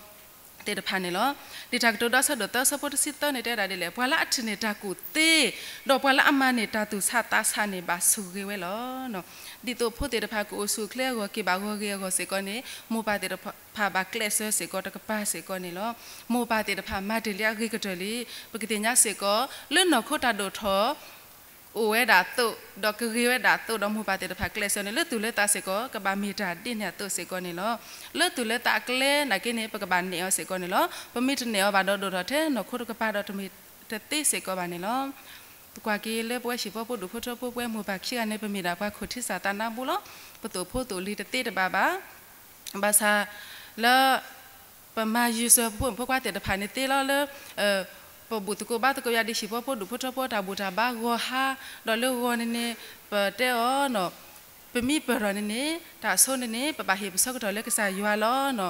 ဂီၤသ့ၣ်တဖၣ်န့ၣ်လီၤ. လံာ်တၢ်ကတိၤဒိအဆၢဒိၣ်သၢအဆၢဖိတဆံသၢန့ၣ်တဲဒၣ်ဒ်လဲၣ်, ပှၤလၢအထံၣ်န့ၢ်တၢ်ကူၣ်သ့, ဒီးပှၤလၢအမၤန့ၢ်တၢ်သူၣ်ဆးသးဆးန့ၣ် ဘၣ်ဆိၣ်ဂ့ၤဝဲလီၤ. ဒ်သိးဖိသ့ၣ်တဖၣ်ကအိၣ်ဆူၣ်အိၣ်ချ့အဂီၢ် က့ၤဘၣ်ဂီၤဂ့ၤအဂီၢ်စ့ၢ်ကီးန့ၣ် မိၢ်ပၢ်သ့ၣ်တဖၣ်ဘၣ်ကျဲးစၢးစ့ၢ်ကီးတကပၤစ့ၢ်ကီးန့ၣ်လီၤ. မိၢ်ပၢ်သ့ၣ်တဖၣ်မၤတ့ၢ်လံအဂ့ၤကတၢၢ်လံ. ပကသ့ၣ်ညါစ့ၢ်ကီး လၢနီၢ်ခိတၢ်ဒိၣ်ထီၣ် အိၣ်ဝဲဒၣ်အသိး ဒီးကဂ့ၤဝဲဒၣ်အသိးဒီး မိၢ်ပၢ်သ့ၣ်တဖၣ်ကျဲးစၢးန့ၣ် လၢသူၣ်လၢသးစ့ၢ်ကီး ကဘၣ်မ့ၢ်တၢ်ဒ်န့ၣ်အသိးစ့ၢ်ကီးန့ၣ်လီၤ. လၢသူၣ်လၢသးအကျဲနာ်က့န့ၣ် ပကဘၣ်နဲၣ်အီၤစ့ၢ်ကီးန့ၣ်လီၤ. ပမ့ၢ်တနဲၣ်အီၤဘၣ်ဒီး ဒိၣ်ထီၣ်ထဲနီၢ်ခိတကပၤဒီး တမ့ၢ်တသ့စ့ၢ်ကီးဘၣ်န့ၣ်လီၤ. ပကွၢ်က့ၤလၢပဝဲဟံၣ်ဖိဖိဒူၣ်ဖိထၢဖိ ပဝဲမိၢ်ပၢ်ခံဂၤန့ၣ် ပမ့ၢ်ဒၣ်ပှၤခိၣ်ထံသးနါဘိလီၤ. ပသိၣ်ဖိသိၣ်လံၤတသ့တဘၣ်ဘၣ်. ဘၣ်ဆၣ်လၢ ပမၤယုၤစၢၤပဖိမုၣ်ဖိခွါသ့ၣ်တဖၣ်န့ၣ်သ့လီၤလၢ ပဘူၣ်သကိးဘါသကိးယွၤဒ်ဟံၣ်ဖိဖိဒူၣ်ဖိထၢဖိတၢ်ဘူၣ်တၢ်ဘါဂီၤဟါ, ဒီးလၢဂီၤန့ၣ်န့ၣ် ပတဲအီၤ ပမ့ၢ်ပၢၢ်ထီၣ်န့ၣ်န့ၣ် တၢ်အဆိန့ၣ်န့ၣ် ပဘၣ်ဟ့ၣ်ပဆၢကတီၢ်လၢကစၢ်ယွၤလီၤ.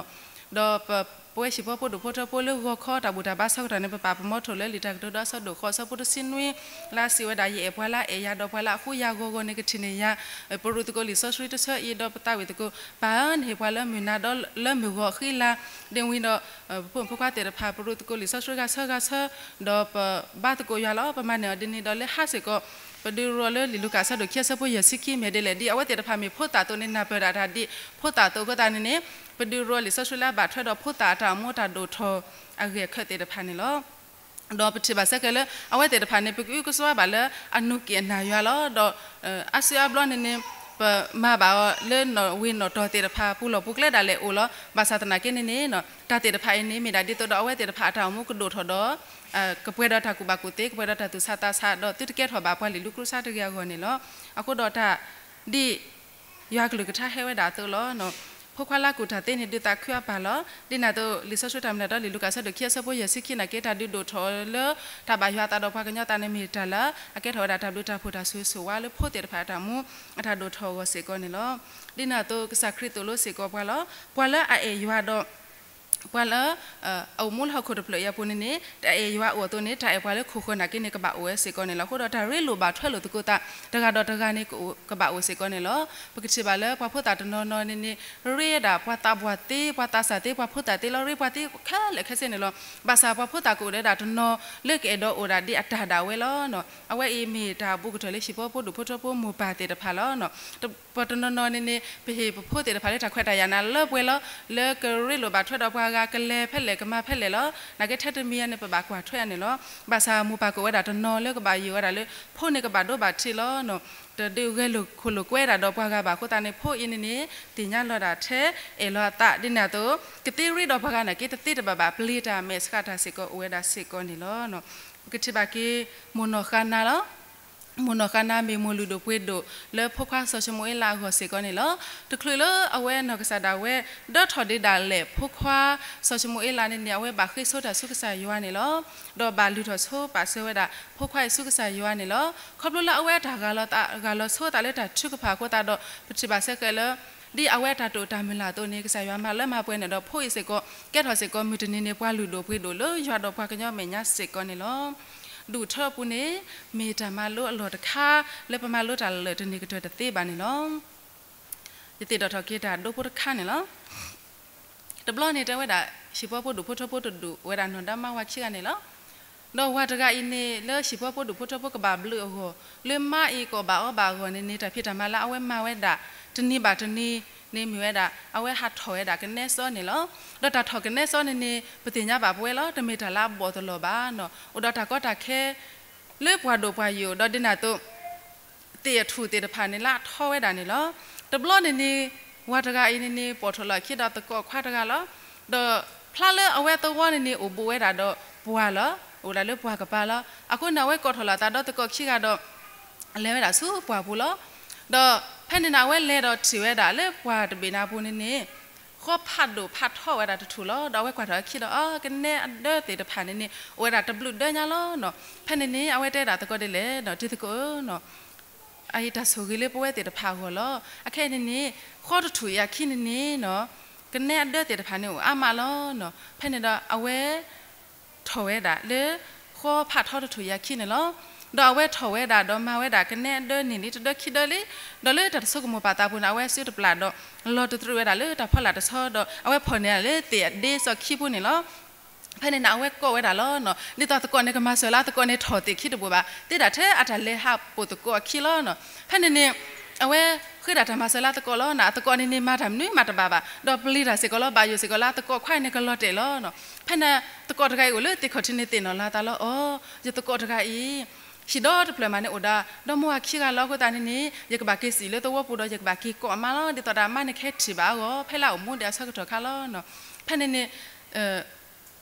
ဒီးပ ပဝဲဟံၣ်ဖိဖိဒူၣ်ဖိထၢဖိလၢဂီၤခီတၢ်ဘူၣ်တၢ်ဘါဆၢကတီၢ်န့ၣ် ပပာ်ပမီထိၣ်လၢလံာ်တၢ်ကတိၤဒိအဆၢဒိၣ်ဃိးအဆၢဖိတဆံနွံ လၢအစံးဝဲဒၣ် ယအဲၣ်ပှၤလၢအအဲၣ်ယၤ ဒီးပှၤလၢအဃုယၤဂီၤဂီၤန့ၣ် ကထံၣ်န့ၢ်ယၤ, ပရူးသကိးလံာ်စီဆှံတဆၢအံၤ ဒီးပသးဝံၣ်သကိး ပၢ်ဧၢ နဟ့ၣ်ပှၤလၢမုၢ်နၤဒီးလၢမုၢ်ဂီၤအဃံအလၤ, ဒ်ဝံၤဒီး ပဖိမုၣ်ဖိခွါသ့ၣ်တဖၣ် ပရူးသကိးလံာ်စီဆှံဂၤဆၢဂၤဆၢ, ဒီးပဘါသကိးယွၤလီၤ. ပမၤန့ၢ်အီၤဒ်န့ၣ်ဒီးလၢဟါစ့ၢ်ကီး ပဒုးရိလၢလံာ်လူၤကၣ်အဆၢဒိၣ်ခံအဆၢဖိယဲၢ်ဆံခံ မ့ၢ်ဒ်လဲၣ်, ဒ်အဝဲသ့ၣ်တဖၣ်မ့ၢ်ဖိသၣ်အသိးန့ၣ် နၢ်ပၢၢ်ဒၣ်တၢ်ဒ်ဖိသၣ်အသိးအဃိသတးန့ၣ်န့ၣ် ပဒုးရိလံာ်စီဆှံလၢအဘၣ်ထွဲဒီးဖိသၣ်အတၢ်အိၣ်မူတၢ်ဒိၣ်ထီၣ်အဂ့ၢ်အခၢၣ်သ့ၣ်တဖၣ်န့ၣ်လီၤ. ဒီးပထံၣ်ဘၣ်ဆၢက့ၤလၢ အဝဲသ့ၣ်တဖၣ်န့ၣ် ပကအုကစွါဘၣ်လၢအနူးက့ၣ်အနၢ်ယွၤလီၤ. ဒီး အါစုအါဘျီန့ၣ်န့ၣ် ပမၤဘၣ်အီၤလၢနီၣ်ဝ့ၤနီၣ်တီၢ်သ့ၣ်တဖၣ် ပူၤလီၢ်ပူၤကျဲဒၣ်လဲာ်အိၣ်လီၤ. ဘၣ်ဆၣ်သနာ်က့န့ၣ်န့ၣ် တၢ်သ့ၣ်တဖၣ်အံၤန့ၣ် မ့ၢ်ဒၣ်ဒ်သိးဒီးအဝဲသ့ၣ်တဖၣ်အတၢ်အိၣ်မူကဒိၣ်ထီၣ်ဒီး ကပှဲၤဒီးတၢ်ကူၣ်ဘၣ်ကူၣ်သ့ ကပှဲၤဒီးတၢ်သူၣ်ဆးသးဆးဒီး သုတကဲထီၣ်ဘၣ်ပှၤလံၣ်လူၤကျူဆါတဂ့ၤအဂီၢ်န့ၣ်လီၤ. အဃိဒီးတၢ်ဒ် ယွၤကလုၢ်ကထါဟဲဝဲဒၣ်အသိးလီၤ. ဖိခွါလၢအကူၣ်တၢ်သ့န့ၣ် ဒုးသးခုအပၢ်လီၤ. ဒ်န့ၣ်အသိး လံာ်စီဆှံတၢ်မၤနၢၤဒီးလံာ်လူၤကၣ်အဆၢဒိၣ်ခံအဆၢဖိယဲၢ်ဆံခံနာ်က့ တၢ်ဒုးဒိၣ်ထီၣ်လၢ တၢ်ဘၣ်ယွၤအသးဒီးပှၤကညီအသးန့ၣ် မ့ၢ်တၢ်လၢအကဲထီၣ်ဝဲဒၣ်တၢ်ဘျုးတၢ်ဖှိၣ်တၢ်ဆိၣ်ဂ့ၤဆိၣ်ဝါလၢဖိသ့ၣ်တဖၣ်အတၢ်အိၣ်မူ အတၢ်ဒိၣ်ထီၣ်အဂီၢ်စ့ၢ်ကီးန့ၣ်လီၤ. ဒ်န့ၣ်အသိး ကစၢ်ခရံာ်သိၣ်လိစ့ၢ်ကီးပှၤလီၤ. ပှၤလၢအအဲၣ်ယွၤဒီး ပှၤလၢ အအိၣ်မူလၢဟီၣ်ခိၣ်တဖျၢၣ်အံၤအပူၤန့ၣ်န့ၣ် တၢ်အဲၣ်ယွၤအိၣ်အသိးန့ၣ် တၢ်အဲၣ်ပှၤလၢခိၣ်ဃၢၤနာ်က့န့ၣ် ကဘၣ်အိၣ်ဝဲစ့ၢ်ကီးန့ၣ်လီၤ. အဃိဒီးတၢ်ရ့လိာ်ဘၣ်ထွဲလိာ်သကိးသး တဂၤဒီးတဂၤန့ၣ် ကဘၣ်အိၣ်စ့ၢ်ကီးန့ၣ်လီၤ. ပကထံၣ်ဘၣ်လၢပှၤဖိသၣ်တနီၤနီၤန့ၣ်န့ၣ် ရ့ဒၣ်ပှၤသးပှၢ်သ့ ပှၤသးစၢ်သ့ ပှၤဖိသၣ်သ့လီၤ. ရ့ပှၤသ့ခဲလၢာ်ခဲဆ့န့ၣ်လီၤ. ဘၣ်ဆၣ်ပှၤဖိသၣ်ကအိၣ်ဒီးဒၣ်တနီၤလၢကအဲၣ်ဒိးအိၣ်ဒၣ်ဒ်အတၢ်ဒၣ်ဝဲလီၤ. အဝဲအံၤမ့ၢ်တၢ်ဘူးကတၢၢ်လၢဟံၣ်ဖိဖိဒူၣ်ဖိထၢဖိမိၢ်ပၢ်သ့ၣ်တဖၣ်လီၤ. ပှၤတနီၤနီၤန့ၣ်န့ၣ် ပဟ့ၣ်ပဖိသ့ၣ်တဖၣ်လၢတၢ်ခွဲးတၢ်ယာ်နၤလၢပှဲၤလီၤ. လၢကရ့လိာ်ဘၣ်ထွဲဒီးပှၤဂၤ ကလဲၤဖဲလဲၣ်ကမၤဖဲလဲၣ်လီၤ. နာ်က့ထဲတမံၤန့ၣ် ပဘၣ်ကွၢ်ထွဲအီၤန့ၣ်လီၤ. ဘၣ်ဆၣ်မိၢ်ပၢ်ကအိၣ်ဝဲဒၣ်တနီၤလၢကဘၣ်ယိၣ်ဝဲဒၣ်လၢ ဖိန့ၣ်ကဘၣ်ဒိဘၣ်ထံးလီၤ. တဒုးဂဲၤလိာ်ခိၣ်လိာ်ကွဲဒၣ်ဒီးပှၤဂၤဘၣ်အဃိသတးန့ၣ် ဖိအံၤန့ၣ်န့ၣ် သ့ၣ်ညါလီၤဒၣ်ထဲအဲၣ်လီၤအသး ဒ်န့ၣ်အသိး ကသ့ရ့ဒီးပှၤဂၤနာ်က့ တသ့တဘၣ်ဘၣ် ပျံၤတၢ်မဲာ်ဆှးတၢ်စ့ၢ်ကီးအိၣ်ဝဲဒၣ်စ့ၢ်ကီးန့ၣ်လီၤ. ပကထံၣ်ဘၣ်က့ၤ မိၢ်နီၢ်ဃါနါလီၤ. မိၢ်နီၢ်ဃါနါမ့ၢ်မိၢ်လုၢ်ဒိၣ်ပှ့ၤဒိၣ်လၢဖိခွါစီၤၡမူၤအ့လးအဂီၢ်စ့ၢ်ကီးန့ၣ်လီၤ. တချုးလၢအဝဲနီၢ်ကစၢ်ဒၣ်ဝဲ ဒၢထီၣ်ဒံးဒၣ်လဲာ် ဖိခွါစီၤၡမူၤအ့လးန့ၣ်န့ၣ် အဝဲဘၣ်ဃ့ဆိတၢ်ဆူကစၢ်ယွၤန့ၣ်လီၤ. ဒီးဘၣ်လုၢ်ထီၣ်ဆိပာ်စၢၤဝဲဒၣ် ဖိခွါအံၤဆူကစၢ်ယွၤန့ၣ်လီၤ. ခီဖျိလၢအဝဲအတၢ်ဂၢ်လီၤသး ဂၢ်လီၤဆိသးလၢတၢ်ထုကဖၣ်အဃိသတးဒီး ပထံၣ်ဘၣ်ဆၢက့ၤလၢ ဒ်အဝဲအတၢ်တိာ်တၢ်မုၢ်လၢ်အသိးန့ၣ် ကစၢ်ယွၤမၤလၢမၤပှဲၤန့ၣ်ဒီး ဖိအံၤစ့ၢ်ကီး ကဲထီၣ်စ့ၢ်ကီးမုၢ်တနံၤန့ၣ် ပှၤလုၢ်ဒိၣ်ပှ့ၤဒိၣ်လၢယွၤဒီးပှၤကညီအမဲာ်ညါစ့ၢ်ကီးန့ၣ်လီၤ. ဒူၣ်ထၢအပူၤန့ၣ် မ့ၢ်တၢ်မၤလိအလီၢ်တခါ လၢပမၤလိတၢ်လၢာ်တန့ၢ်ကတၢၢ်တသ့ဘၣ်န့ၣ်လီၤ. ယသ့ၣ်နီၣ်ထီၣ်က့ၤတၢ်ဒိဖိတခါန့ၣ်လီၤ. တဘျီန့ၣ်တဲဝဲဒၣ် ဟံၣ်ဖိဖိဒူၣ်ဖိထၢဖိတဒူၣ် အိၣ်ဝဲဒၣ်နီၢ်ဒါမါဝၤခံဂၤန့ၣ်လီၤ. ဒီးဝၤတဂၤအံၤန့ၣ် လၢဟံၣ်ဖိဖိဒူၣ်ဖိထၢဖိကဘၣ်ဘျုးအဂီၢ် လၢမါအံၤကအီၣ်ဘၣ်အီဘၣ်အဂီၢ်န့ၣ်န့ၣ် တၢ်ဖံးတၢ်မၤလၢအဝဲမၤဝဲဒၣ် တနံၤဘၣ်တနံၤန့ၣ်မ့ၢ်ဝဲဒၣ် အဝဲဟးထီၣ်ဝဲဒၣ်ကနဲစီန့ၣ်လီၤ. ဒီးတၢ်ထီၣ်ကနဲစီန့ၣ်န့ၣ် ပသ့ၣ်ညါဘၣ်ပဝဲလီၤ တမ့ၢ်တၢ်လၢအဘီၣ်သလီၤဘၣ်နီၤ အိၣ်ဒီးတၢ်ကီတၢ်ခဲ လၢပှၤဒိၣ်ပှၤယိာ် ဒီးဒ်န့ၣ်အသိး သ့ၣ်အထူၣ်သ့ၣ်တဖၣ်န့ၣ်လၢအထီဝဲဒၣ်န့ၣ်လီၤ. တဘျီန့ၣ်န့ၣ် ဝၤတဂၤအံၤန့ၣ်န့ၣ် ပိာ်ထီၣ်လီၤအခံဒီးသကိးခွါတဂၤလီၤ. ဒီးဖျါလၢအဝဲသဝီန့ၣ်န့ၣ် အိၣ်ဘူးဝဲဒၣ်ဒီးပှၢ်လီၤ. အိၣ်ဒၣ်လၢပှၢ်ကပၤလီၤ. အဃိန့ၣ် အဝဲကိးထီၣ်လီၤအသးဒီးသကိးခံဂၤဒီး လဲၤဝဲဒၣ်ဆူပှၢ်ပူၤလီၤ. ဒီးဖဲန့ၣ်န့ၣ် အဝဲလဲၤဒီးထံၣ်ဝဲဒၣ်လၢပှၢ်တဘ့ၣ်န့ၣ်အပူၤန့ၣ်န့ၣ် ဃီဖးဒိၣ်ဖးထီဝဲဒၣ်တထူၣ်လီၤ. ဒီးအဝဲကွၢ်ထီၣ်အခံဒီး အကနဲအဒၢသ့ၣ်တဖၣ်န့ၣ်န့ၣ် အိၣ်ဝဲဒၣ်တဘျုးဒၢညါလီၤနီၤ. ဖဲန့ၣ်န့ၣ် အဝဲတဲဒၣ်သကိးဒ်လဲၣ်နီၤ တံၤသကိးဧၢနီၤ အအံၤတၢ်ဆိၣ်ဂ့ၤလၢပဝဲသ့ၣ်တဖၣ်အဂီၢ်လီၤ. အခဲအံၤန့ၣ်န့ၣ် ဃီတထူၣ်အံၤအခံန့ၣ်န့ၣ်နီၤ ကနဲအဒၢသ့ၣ်တဖၣ်န့ၣ်အိၣ်အါမးလီၤနီၤ. ဖဲန့ၣ်ဒီးအဝဲ ထီၣ်ဝဲဒၣ်လၢ ဃီဖးထီတထူၣ်အံၤအခံန့ၣ်လီၤ. ဒီးအဝဲထီၣ်ဝဲဒၣ်ဒီးမၤဝဲဒၣ်ကနဲအဒၢန့ၢ်လံတဒၢခံဒၢလံ. ဒီးလၢတၢ်တဆိကမိၣ်ပာ်သးပူၤန့ၣ် အဝဲစုတပျၢ်ဒီး လီၤတတြူးဝဲဒၣ်လၢတၢ်ဖီလာ်တဆီဒီး အဝဲဖီၣ်န့ၢ်လၢသ့ၣ်အဒ့စီၣ်ခံဖိန့ၣ်လီၤ. ဖဲန့ၣ်န့ၣ် အဝဲကိးဝဲဒၣ်လီၤနီၤ. ဒ်သိးသကိးန့ၣ်ကမၤစၢၤလၢသကိးန့ၣ်ထီၣ်သ့ၣ်ခံတဘိးဘၣ် သ့ဒၣ်ထဲအတၢ်လဲၤဟးပိာ်သကိးအခံလီၤနီၤ. ဖဲန့ၣ်န့ၣ် အဝဲဃ့ဒၣ်တၢ်မၤစၢၤလၢသကိးလီၤနီၤ. အသကိးန့ၣ်န့ၣ် မၤတၢ်မနုၤမးတဘၣ်ဘၣ် ဒီးပျံၤတၢ်စ့ၢ်ကီးလီၤ ဘၣ်ယိၣ်စ့ၢ်ကီးလၢအသကိးခွါအံၤန့ၣ်ကလီၤတဲာ်လီၤနီၤ. ဖဲန့ၣ် သကိးတဂၤအံၤအိၣ်လၢသ့ၣ်ခီၣ်ထံးန့ၣ်သ့ၣ်နီၣ်လီၤအသးလီၤ အိ ယသကိးတဂၤအံၤ ဟံၣ်ဒီတဖျၢၣ်မးန့ၣ်အိၣ်ဒီး ဒီမါဝၤခံဂၤလီၤ. အဃိသတးန့ၣ်န့ၣ် ယကဘၣ်က့ၤစံၣ်လၢသဝီပူၤဒီး ယကဘၣ်က့ၤကိးအမါလီၤ. ဒ်သိးဒီးအမါန့ၣ်ကဟဲထံၣ်ဘၣ်အဂီၢ် ဖဲလၢအအိၣ်မူဒံးအဆၢကတီၢ်ခါလီၤနီၤ. ဖဲန့ၣ်န့ၣ်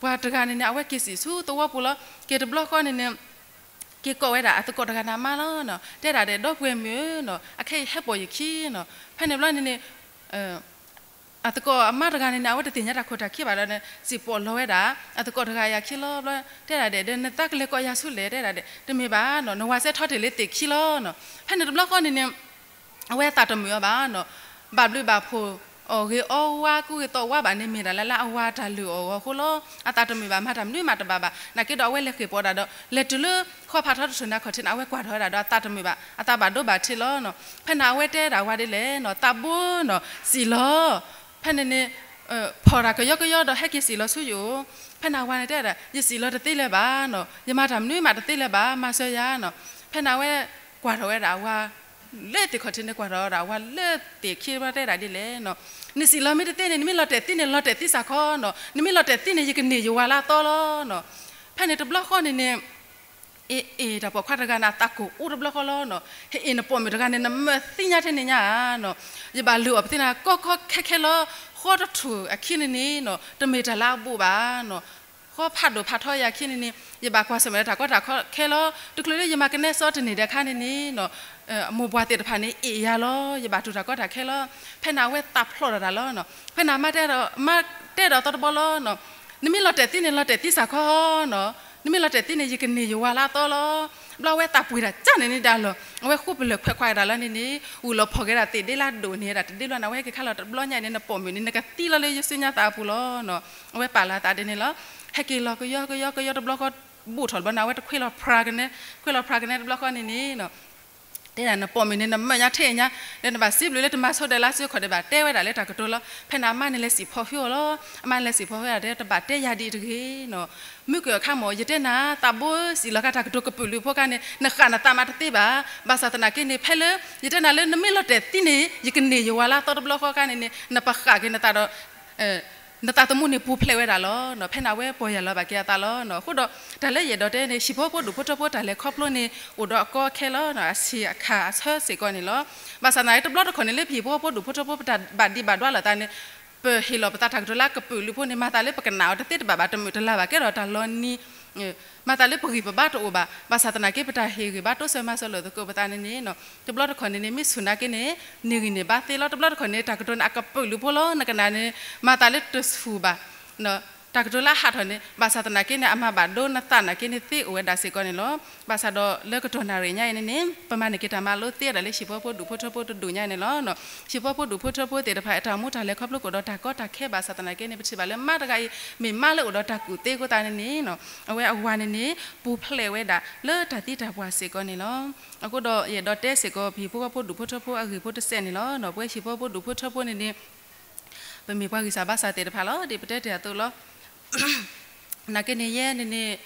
ပှၤတဂၤန့ၣ်န့ၣ် အဝဲက့ၤစံၣ်ဆူသဝီပူၤလီၤ. က့ၤတဘျီဃီန့ၣ်န့ၣ် က့ၤကိးဝဲဒၣ်အသကိးတဂၤန့ၣ်အမါလီၤနီၤ. တဲဒၣ်ဒီး ဒီပုၢ်ဝဲၢ်မုၣ်ဧၢနီၤ အခဲအံၤဟဲပိာ်ယခံနီၤ. ဖဲန့ၣ်ဘျီန့ၣ်န့ၣ် အသကိးအမါတဂၤန့ၣ်န့ၣ် အဝဲတသ့ၣ်ညါတၢ်ခိၣ်တၢ်ခံဘၣ်ဒီးန့ၣ် စံၣ်ပိာ်လီၤဝဲဒၣ် အသကိးတဂၤအံၤအခံလီၤ. ဘျီ တဲဒၣ်ဒီး ဒီးနသးကလဲၤကိးယၤဆူလဲၣ် တဲဒၣ်ဒီး တမ့ၢ်ဘၣ်နီၤ နဝၤစဲထီတ့ၢ်လၢသ့ၣ်ခံလီၤနီၤ. ဖဲန့ၣ်တဘျီဃီန့ၣ်န့ၣ် အဝဲအသးတမုာ်အီၤဘၣ်နီၤ. ဘၣ်ဘျုးဘၣ်ဖှိၣ် အီၣ်ဂ့ၤအီဝါ ကူဂ့ၤသီဝါဘၣ်န့ၣ် မ့ၢ်ဒၣ်လၢလၢအဝၤတၢ်လုၢ်အီၣ်အဂီၢ်အဃိလီၤ. အသးတမုာ်ဘၣ် မၤတၢ်မနုၤမးတဘၣ်ဘၣ်. နာ်က့ဒီးအဝဲလဲၤဃ့ၢ်ပိာ်ဒၣ်ဒီး လဲၤတုၤလၢဃီဖးထီတထူၣ်န့ၣ်အခီၣ်ထံးန့ၣ် အဝဲကွၢ်ထီၣ်ဝဲဒၣ်ဒီးအသးတမုာ်ဘၣ် အသးဘၣ်ဒိဘၣ်ထံးလီၤနီၤ. ဖဲန့ၣ်အဝဲတဲဒၣ်ဝၤဒ်လဲၣ်နီၤ သးဘိနီၤ စံၣ်လီၤ ဖဲန့ၣ်န့ၣ် ဖီၣ်တၢ်ကယီကယီဒီးဟဲက့ၤစံၣ်လီၤဆူယအိၣ်. ဖဲန့ၣ်အဝၤန့ၣ်တဲဒၣ် ယစံၣ်လီၤတသ့လၢၤဘၣ်နီၤ ယမၤတၢ်မနုၤမးတသ့လၢၤဘၣ် မၤစၢၤယၤနီၤ. ဖဲန့ၣ်အဝဲ ကွၢ်ထီၣ်ဝဲဒၣ်အဝၤ လၢသ့ၣ်ခီၣ်ထံးန့ၣ် ကွၢ်ထီၣ်ဝဲဒၣ်အဝၤလၢသ့ၣ်ခံဘျီတဲဒၣ်ဒ်လဲၣ်နီၤ နစံၣ်လီၤမ့ၢ်တသ့န့ၣ် နမ့ၢ်လီၤတဲာ်သံန့ၣ် လီၤတဲာ်သံစ့ၢ်ကီးနီၤ နမ့ၢ်လီၤတဲာ်သံန့ၣ် ယကန့ၢ်ယဝၤလၢအသီလီၤနီၤ. ဖဲန့ၣ်တဘျီဃီန့ၣ်န့ၣ် အ့ၣ်အ့ၣ် တၢ်ပိာ်ခွါတဂၤန့ၣ် အသးကိၢ်အိၣ်တဘျီဃီလီၤနီၤ. ဟဲအ့ၣ် နပိာ်မုၣ်တဂၤန့ၣ် နမၢသံညါထဲန့ၣ်ညါနီၤ. ယဘၣ်လုၢ်အီၣ်ပသ့နၤ ကီကီခဲခဲလီၤ. ဃီတထူၣ်အခံန့ၣ်န့ၣ်နီၤ တမ့ၢ်တၢ်လၢအဘူးဘၣ်နီၤ. ဃီဖးဒိၣ်ဖးထီယၤခံန့ၣ်န့ၣ် ယဘၣ်ကွၢ်ဆၢၣ်မဲာ်လၢတၢ်ကီတၢ်ခဲလီၤ. တချုးလၢယမၤကနဲစီတန့ၢ်ဒီးခါန့ၣ်န့ၣ်နီၤ မိၢ်ပှၢ်သ့ၣ်တဖၣ်န့ၣ် အ့ၣ်ယၤလီၤ. ယဘၣ်တူၢ်တၢ်ကီတၢ်ခဲလီၤ. ဖဲန့ၣ်အဝဲသးဖျိးဒီးတၢ်လီၤနီၤ. ဖဲန့ၣ်အမါတဲဒီး အမါတဲဒီးသီတဘီလီၤနီၤ. နမ့ၢ်လီၤတဲာ်သံန့ၣ် လီၤတဲာ်သံစ့ၢ်ကီးနီၤ. နမ့ၢ်လီၤတဲာ်သံန့ၣ် ယကန့ၢ်ယဝၤလၢအသီလီၤ. ဘျီအဝဲသးပှ့ၤတၢ်ကၢ်န့ၣ်န့ၣ်ဒၣ်လီၤ. အဝဲဃူပလၢၢ်ခွဲးခွါဒၣ်လီၤန့ၣ်န့ၣ် ဝံၤလီၤဖီၣ်က့ၤဒၣ်သ့ၣ်ဒ့လၢအဒိၣ်န့ၣ်ဒၣ်တဒ့ဘျီန့ၣ် အဝဲဟဲက့ၤခါလီၤတဘျီညါန့ၣ် နပိာ်မုၣ်န့ၣ် နကသံလီၤလၢယစုညါသးအပူၤလီၤနီၤ. အဝဲပာ်လီၤအသးဒ်န့ၣ်လီၤ. ဟဲက့ၤလီၤကယီကယီကယီတဘျီဃီ ဘူးထီၣ်တဘျီန့ၣ် အဝဲတခွ့လီၤဖြါကနဲ ခွ့လီၤဖြါကနဲတဘျီဃီန့ၣ်န့ၣ်နီၤ တဲဒၣ်နပိာ်မုၣ်န့ၣ် နမၢညါထဲညါ ဒီးနဘၣ်စံးဘျုးလၢတမၤဆိဒၢလၢစုခီၣ်ဒံးဘၣ် တဲဝဲဒၣ်လၢတၢ်ကတိၤလီၤ. ဖဲန့ၣ်အမါန့ၣ်လဲၤစံၣ်ဖီၣ်ဟုအီၤလီၤ. အမါန့ၣ်လဲၤစံၣ်ဖီၣ်ဟုအီၤဒီး တဘၣ်တဲယၤဒ်အံၤတဂ့ၤနီၤ. မုၢ်ကၢၢ်အခါမ့ၢ် ယတဲနၤ သးဘိစံၣ်လီၤက့ၤတၢ်ကတိၤကပုာ်လုးဖိခါန့ၣ် နဃၣ်နသးမးတသ့ဘၣ်. ဘၣ်ဆၣ်သနာ်က့န့ၣ် ဖဲလၢ ယတဲနၤလၢနမ့ၢ်လီၤတဲာ်သံန့ၣ် ယကန့ၢ်ယဝၤလၢအသီတဘျီဃီခါန့ၣ်န့ၣ် နပဃၣ်က့ၤနသးဒီး နသးသမူန့ၣ်ပူၤဖျဲးဝဲဒၣ်လီၤ.ဖဲန့ၣ်အဝဲပီၢ်ယၢ်လီၤဘၣ်က့ၤအသးလီၤ. အဃိဒီး တၢ်လၢယအဲၣ်ဒိးတဲန့ၣ် ဟံၣ်ဖိဖိဒူၣ်ဖိထၢဖိတၢ်လဲၤခီဖျိန့ၣ် အိၣ်ဒီးအကီအခဲလီၤ. အဆံးအခါအဆၢစ့ၢ်ကီးန့ၣ်လီၤ. ဘၣ်ဆၣ်သနာ်က့ တဘျီတခီၣ်န့ၣ်လၢပဟံၣ်ဖိဖိဒူၣ်ဖိထၢဖိပတၢ်ဘၣ်ဒံးဘၣ်ဒွါလိာ်သးန့ၣ် ပဟ့ၣ်လီၤပသးတၢ်ကတိၤလၢအကပုာ်လုးဖိန့ၣ် မၤသးလၢပကနၣ်အီၤတသ့တဘၣ်ဘၣ် တမုာ်တလၤဘၣ် ကဲထီၣ်တၢ်လီၤနံၤ မၤသးလၢပဂံၢ်ပဘါတအိၣ်ဘၣ်. ဘၣ်ဆၣ်သနာ်က့ ပတၢ်ဟ့ၣ်ဂံၢ်ဘါတိစၢၤမၤစၢၤလိာ်သကိးပသးန့ၣ်န့ၣ် တဘျီတခီၣ်န့ၣ်န့ၣ် မ့ၢ်ဆူၣ်နာ်က့န့ၣ် န့ၢ်ဂံၢ်န့ၢ်ဘါသ့လီၤ. တဘျီတခီၣ်န့ၣ် တၢ်ကတိၤန့ၣ် အကပုာ်လုးဖိလီၤ. နကနၣ်န့ၣ် မၤသးလၢတဆူၣ်ဘၣ် တၢ်ကတိၤလၢအဟးထီၣ်န့ၣ် ဘၣ်ဆၣ်သနာ်က့န့ၣ် အမၤဘၣ်ဒိနသးနာ်က့န့ၣ်သ့အိၣ်ဝဲဒၣ်စ့ၢ်ကီးန့ၣ်လီၤ. ဘၣ်ဆၣ်ဒီးလၢကတီၢ်နၣ်ရံၣ်ညါအံၤန့ၣ်န့ၣ် ပမၤန့ၢ်က့ၤတၢ်မၤလိသ့ဒၣ်လၢဟံၣ်ဖိဃီဖိဒူၣ်ဖိထၢဖိတဒူၣ်ညါန့ၣ်လီၤ. ဟံၣ်ဖိဃီဖိဒူၣ်ဖိထၢဖိသ့ၣ်တဖၣ် အတၢ်အိၣ်မူတၢ်လဲၤခီဖျိကအိၣ်ဒီးတၢ်ကီတၢ်ခဲဘၣ်ဆၣ်သနာ်က့န့ၣ် ပထံၣ်ဘၣ်လၢမါတဂၤအံၤ မ့ၢ်မါလၢအိၣ်ဒီးတၢ်ကူၣ်သ့အဃိသတးန့ၣ်န့ၣ် အဝဲအဝၤန့ၣ်န့ၣ် ပူၤဖျဲးဝဲဒၣ်လၢတၢ်သံတၢ်ပှၢ်စ့ၢ်ကီးန့ၣ်လီၤ. အဃိဒီးယအဲၣ်ဒိးတဲစ့ၢ်ကီး ပဟံၣ်ဖိဃီဖိဒူၣ်ဖိထၢဖိအဂ့ၢ်ဖိတစဲးန့ၣ်လီၤ. ပဝဲဟံၣ်ဖိဃီဖိဒူၣ်ဖိထၢဖိန့ၣ်န့ၣ် ပမ့ၢ်ပှၤဂံၢ်စၢ်ဘါစၢ်သ့ၣ်တဖၣ်လီၤ. ဒ်ပတဲတ့ၢ်အသိးလီၤ. နာ်က့န့ၣ်ယဲန့ၣ်န့ၣ်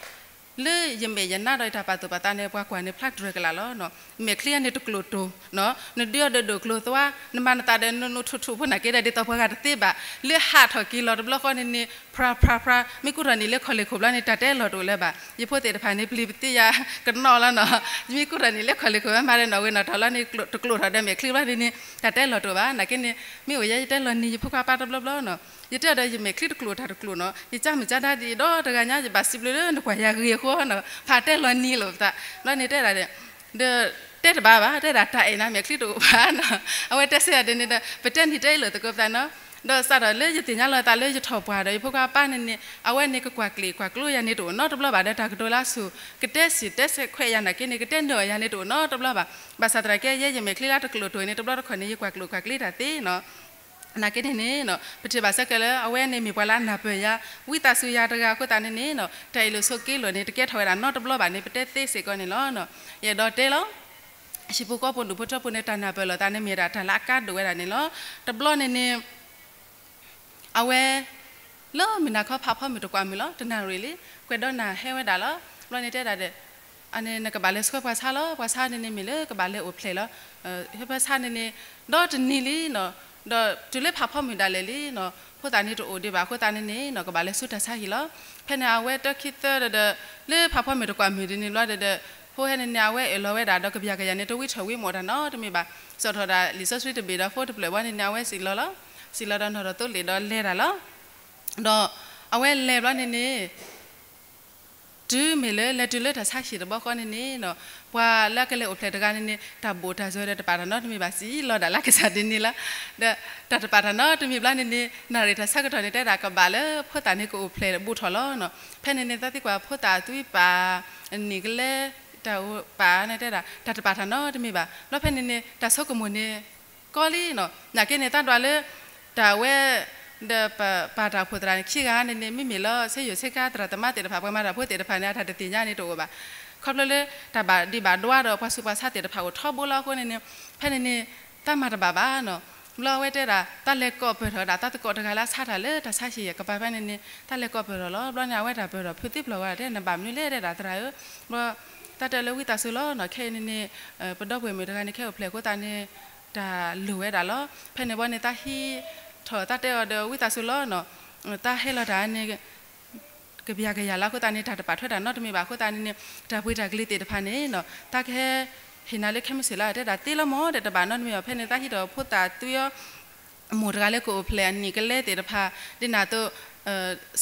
လၢယမဲာ်ယနါဒီးယတၢ်ပာ်သူၣ်ပာ်သးန့ၣ် ပှၤကွၢ်န့ၣ်ဖျါတြဲၤကလာ်လီၤ. မဲာ်ချံအန့ၣ်တကျိာ်တိၢ်, နဒုးအီၤဒီးဒိၣ်ကျိၤသွါ, နမၤနသးဒီးနနူးထူၣ်ထူၣ်ဖိနာ်က့ဒီး ဒ်သိးပှၤဂၤတသ့ဘၣ်. လၢဟးထီၣ်က့ၤလီၤတဘျီဃီန့ၣ်န့ၣ် ဖြါဖြါဖြါ မ့ၢ်ကူၣ်ထီၣ်နံၤလၢခီၣ်လ့ၢ်ခိၣ်ဘျီန့ၣ် တၢ်တဲလီၤတအိၣ်လၢၤဘၣ်. ယဖိသ့ၣ်တဖၣ်န့ၣ် ပျံၤပသ့ယၤကနီၣ်လီၤနီၤ. မ့ၢ်ကူၣ်ထီၣ်နံၤလၢခီၣ်လ့ၢ်ခိၣ် မၤဒီးနီၣ်ဝဲနီၣ်ထီၣ်လီၤန့ၣ် တကျိာ်ထီၣ်ဒီးမဲာ်ချံဘျီန့ၣ်န့ၣ် တၢ်တဲလီၤတအိၣ်ဘၣ်. နာ်က့န့ၣ် မ့ၢ်အိၣ်ယဲယတဲလီၤနံၤယဖိခွါပၢ်တဘျီဘျီနီၤ. ယတဲဒီးယမဲာ်ချံတကျိာ်တၢ်တကျိာ်နီၤ. ယကၢ်မုၢ်ကၢ်ဒါဒ်အံၤဒီတဂၤညါ ယဘၣ်စံးဘျုးလၢနကွၢ်ယၤဂ့ၤအဃိနီၤ ဖးတဲလီၤနံၤလိာ်ပသး. ဘျီန့ၣ်တဲဒၣ်ဒီး ဒီးတဲတဘၣ်ဘၣ် တဲဒၣ်တၢ်အဲၣ်နၤ မဲာ်ချံတအိၣ်ဘၣ်နီၤ. အဝဲတဲဆၢယၤဒ်န့ၣ်ဒီး ပတဲနံၤတဲအ့ၣ်လိာ်သကိးပသးနီၤ. ဒီးစးထီၣ်လၢယသ့ၣ်ညါလီၤသးလၢယထီၣ်ပှၢ်ဒီး ယဖိခွါပၢ်န့ၣ်န့ၣ် အဝဲန့ၣ်ကကွၢ်ကျ့ၣ်ကွၢ်ကျိယၤန့ၣ်တအိၣ်နီတဘျီဘၣ်ဒီး တၢ်ကတိၤလၢအဆိၣ် ကတဲစံၣ်တဲဆဲးခွဲးယၤနာ်က့န့ၣ် ကတဲနုာ်အီၤယၤန့ၣ်တအိၣ်နီတဘျီဘၣ်. ဘၣ်ဆၣ်သနာ်က့ ယဲယမဲာ်ချံလၢတကျိာ်တအိၣ်န့ၣ် တဘျီတခီၣ်န့ၣ် ယကွၢ်ကျိၣ်ကွၢ်ကျ့တၢ်သ့နီၤ. နာ်က့န့ၣ်န့ၣ် ပထံၣ်ဘၣ်ဆၢက့ၤလၢ အဝဲန့ၣ်မ့ၢ်ပှၤလၢအနၢ်ပၢၢ်ယၤ ဝံသးစူၤယၤတဂၤအဃိသတးန့ၣ်န့ၣ် တၢ်အ့ၣ်လိာ်ဆိးက့လိာ်န့ၣ် တကဲထီၣ်ဝဲဒၣ်နီတဘျီဘၣ်န့ၣ် ပတဲသ့စ့ၢ်ကီးန့ၣ်လီၤ. ယအဲၣ်ဒိးတဲလီၤ ဟံၣ်ဖိဃီဖိဒူၣ်ဖိထၢဖိန့ၣ် တၢ်နၢ်ပၢၢ်လိာ်သးန့ၣ် မ့ၢ်ဒၣ်တၢ်လၢအကါဒိၣ်ဝဲဒၣ်န့ၣ်လီၤ. တဘျီန့ၣ်န့ၣ် အဝဲ လၢမုၢ်နၤခီဖးဖီမုၢ်တကွၢ်မုၢ်လီၤ တနၣ်ရံၣ်လံ ကွဲးဒီးနၢ်ဟဲဝဲဒၣ်လီၤ. ဘျီန့ၣ်တဲဒၣ်ဒီး အန့ၣ်နကဘၣ်လဲၤဆှၢပှၤဆါလီၤ. ပှၤဆါန့ၣ်န့ၣ်မ့ၢ်လၢကဘၣ်လဲၤအိၣ်ဖျဲၣ်လီၤ. ဟဲပှၤဆါန့ၣ်န့ၣ် ဒီတနံၤလံနီၤ ဒီးတုၤလၢဖးဖီမုၢ်ဒၣ်လဲာ်လံနီၤ ဖိသၣ်န့ၣ်တအိၣ်ဒံးဘၣ်အဃိသတးန့ၣ်န့ၣ်နီၤ ကဘၣ်လဲၤဆူတၢ်ဆါဟံၣ်လီၤ. ဖဲန့ၣ်အဝဲတၢ်ခံသၢဒီး လၢဖးဖီမုၢ်တကွၢ်မုၢ်ဒ်န့ၣ်ဘျီဒီး ဖိဟဲန့ၣ်န့ၣ် အဝဲအၢၣ်လီၤဝဲဒၣ်ဒီးကဘျၣ်ကယၤန့ၣ် တဝံထီၣ်ဝံမိၣ်တၢ်နီတမံၤဘၣ်. စိာ်ထီၣ်ဒၣ်လံာ်စီဆှံတဘ့ၣ်ဒီးဖိတဖျၢၣ်ဘျီန့ၣ်န့ၣ် အဝဲစံၣ်လီၤလီၤ. စံၣ်လီၤဒီးနီၣ်ထီၣ်သိလ့ၣ်ဒီးလဲၤတၢ်လီၤ. ဒီးအဝဲလဲၤဘျီန့ၣ်န့ၣ် တုၤမ့ၢ်လၢလဲၤတုၤလၢတၢ်ဆါဟံၣ်တဘျီဃီန့ၣ်န့ၣ်နီၤ ပှၤလၢအကလဲၤအိၣ်ဖျဲၣ်တဂၤန့ၣ်န့ၣ် တၢ်ဘိၣ်တၢ်စၢၤဒီးတပာ်တၢ်နီတမံၤဘၣ် စံၣ်လီၤဒၣ်လၢကစၢ်ဒ်န့ၣ်လီၤ. ဒီးတၢ်တပာ်တၢ်နီတမံၤဘျီန့ၣ်န့ၣ် နၣ်ရံၣ်တၢ်ဆၢကတီၢ်န့ၣ် တဲဒၣ်ကဘၣ်လၢဖိသၣ်န့ၣ်ကအိၣ်ဖျဲၣ်ဘူးထီၣ်လီၤနီၤ. ဖဲန့ၣ်န့ၣ် တၢ်သံကွၢ်ဖိသၣ်အသွံပာ် အနံၣ်ကလဲ တၢ်အိၣ်ပာ်န့ၣ်တဲဒၣ် တၢ်တပာ်တၢ်နီတမံၤဘၣ်. ဘျီဖဲန့ၣ်န့ၣ် တၢ်ဆိကမိၣ်န့ၣ် ကီလံနီၤ နာ်က့န့ၣ် တၢ်ဒွးလၢ တၢ်ဝဲ ဒီးပပၢ်တၢ်အိၣ်ဖှိၣ်သရၣ်န့ၣ် ခံဂၤန့ၣ်န့ၣ် မ့မ့ၢ်လၢဆဲးယိာ်ဆဲးကါသရၣ်သမါသ့ၣ်တဖၣ် ပှၤမၤတၢ်ဖိသ့ၣ်တဖၣ်န့ၣ် အတၢ်တသ့ၣ်ညါန့ၣ်တအိၣ်ဘၣ်. ခီဖျိလၢ တၢ်ဘၣ်ဒံးဘၣ်ဒွါဒီးပှၤဆူးပှၤဆါသ့ၣ်တဖၣ်အိၣ်ထီဘိလီၤအဃိန့ၣ်န့ၣ် ဖဲန့ၣ်န့ၣ် တၢ်မၤတဘၣ်ဘၣ်နီၤ. ဘျီအဝဲတဲဒၣ် တၢ်လဲၤကိးပၢၢ်ထီၣ်ဝဲဒၣ် တၢ်သကိးတဂၤလၢအဆါတၢ်လၢတၢ်ဆါဟံၣ်အကပၤဖဲန့ၣ်န့ၣ် တၢ်လဲၤကိးပၢၢ်ထီၣ်လီၤ. ဘျီန့ၣ် အဝဲတၢ်ပၢၢ်ထီၣ်ဖုးသ့ပျီၢ်ဝဲဒၣ် တဲနဘၣ်မနုၤလဲၣ်တဲဒၣ်သရၣ်ဧၢ. ဘျီ တၢ်တဲလၢဝံသးစူၤလီၤနီၤ ခဲအံၤန့ၣ်န့ၣ် ပဒီပုၢ်ဝဲၢ်မုၣ်တဂၤန့ၣ် ခဲအိၣ်ဖျဲၣ်အဃိသတးန့ၣ် တၢ်လိၣ်ဝဲဒၣ်လီၤ. ဖဲန့ၣ်ဘျီန့ၣ် တၢ်ဟံးထီၣ်တၢ်တဲအီၤဒီးဝံသးစူၤလီၤနီၤ တၢ်ဟဲလီၤတၢ်န့ၣ် ကဘျၣ်ကယၤလီၤအဃိသတးန့ၣ် တၢ်တပာ်ထွဲတၢ်နီတမံၤဘၣ်အဃိသတးန့ၣ်န့ၣ် တၢ်ပှ့ၤတၢ်ကလံၤသ့ၣ်တဖၣ်န့ၣ်နီၤ တၢ်ကဟဲ ဟ့ၣ်နၤလၢခဲမုၢ်ဆ့ၣ်လီၤ တဲဒၣ်သ့လီၤမၢ် ဒီးတဘၣ်နီတမံၤဘၣ်. ဖဲန့ၣ်တၢ်ဟံးထီၣ်ဖိသၣ်သွံအီၤ မိၢ်တဂၤလၢကအိၣ်ဖျဲၣ်အနံၣ်ကလဲသ့ၣ်တဖၣ် ဒ်န့ၣ်အသိး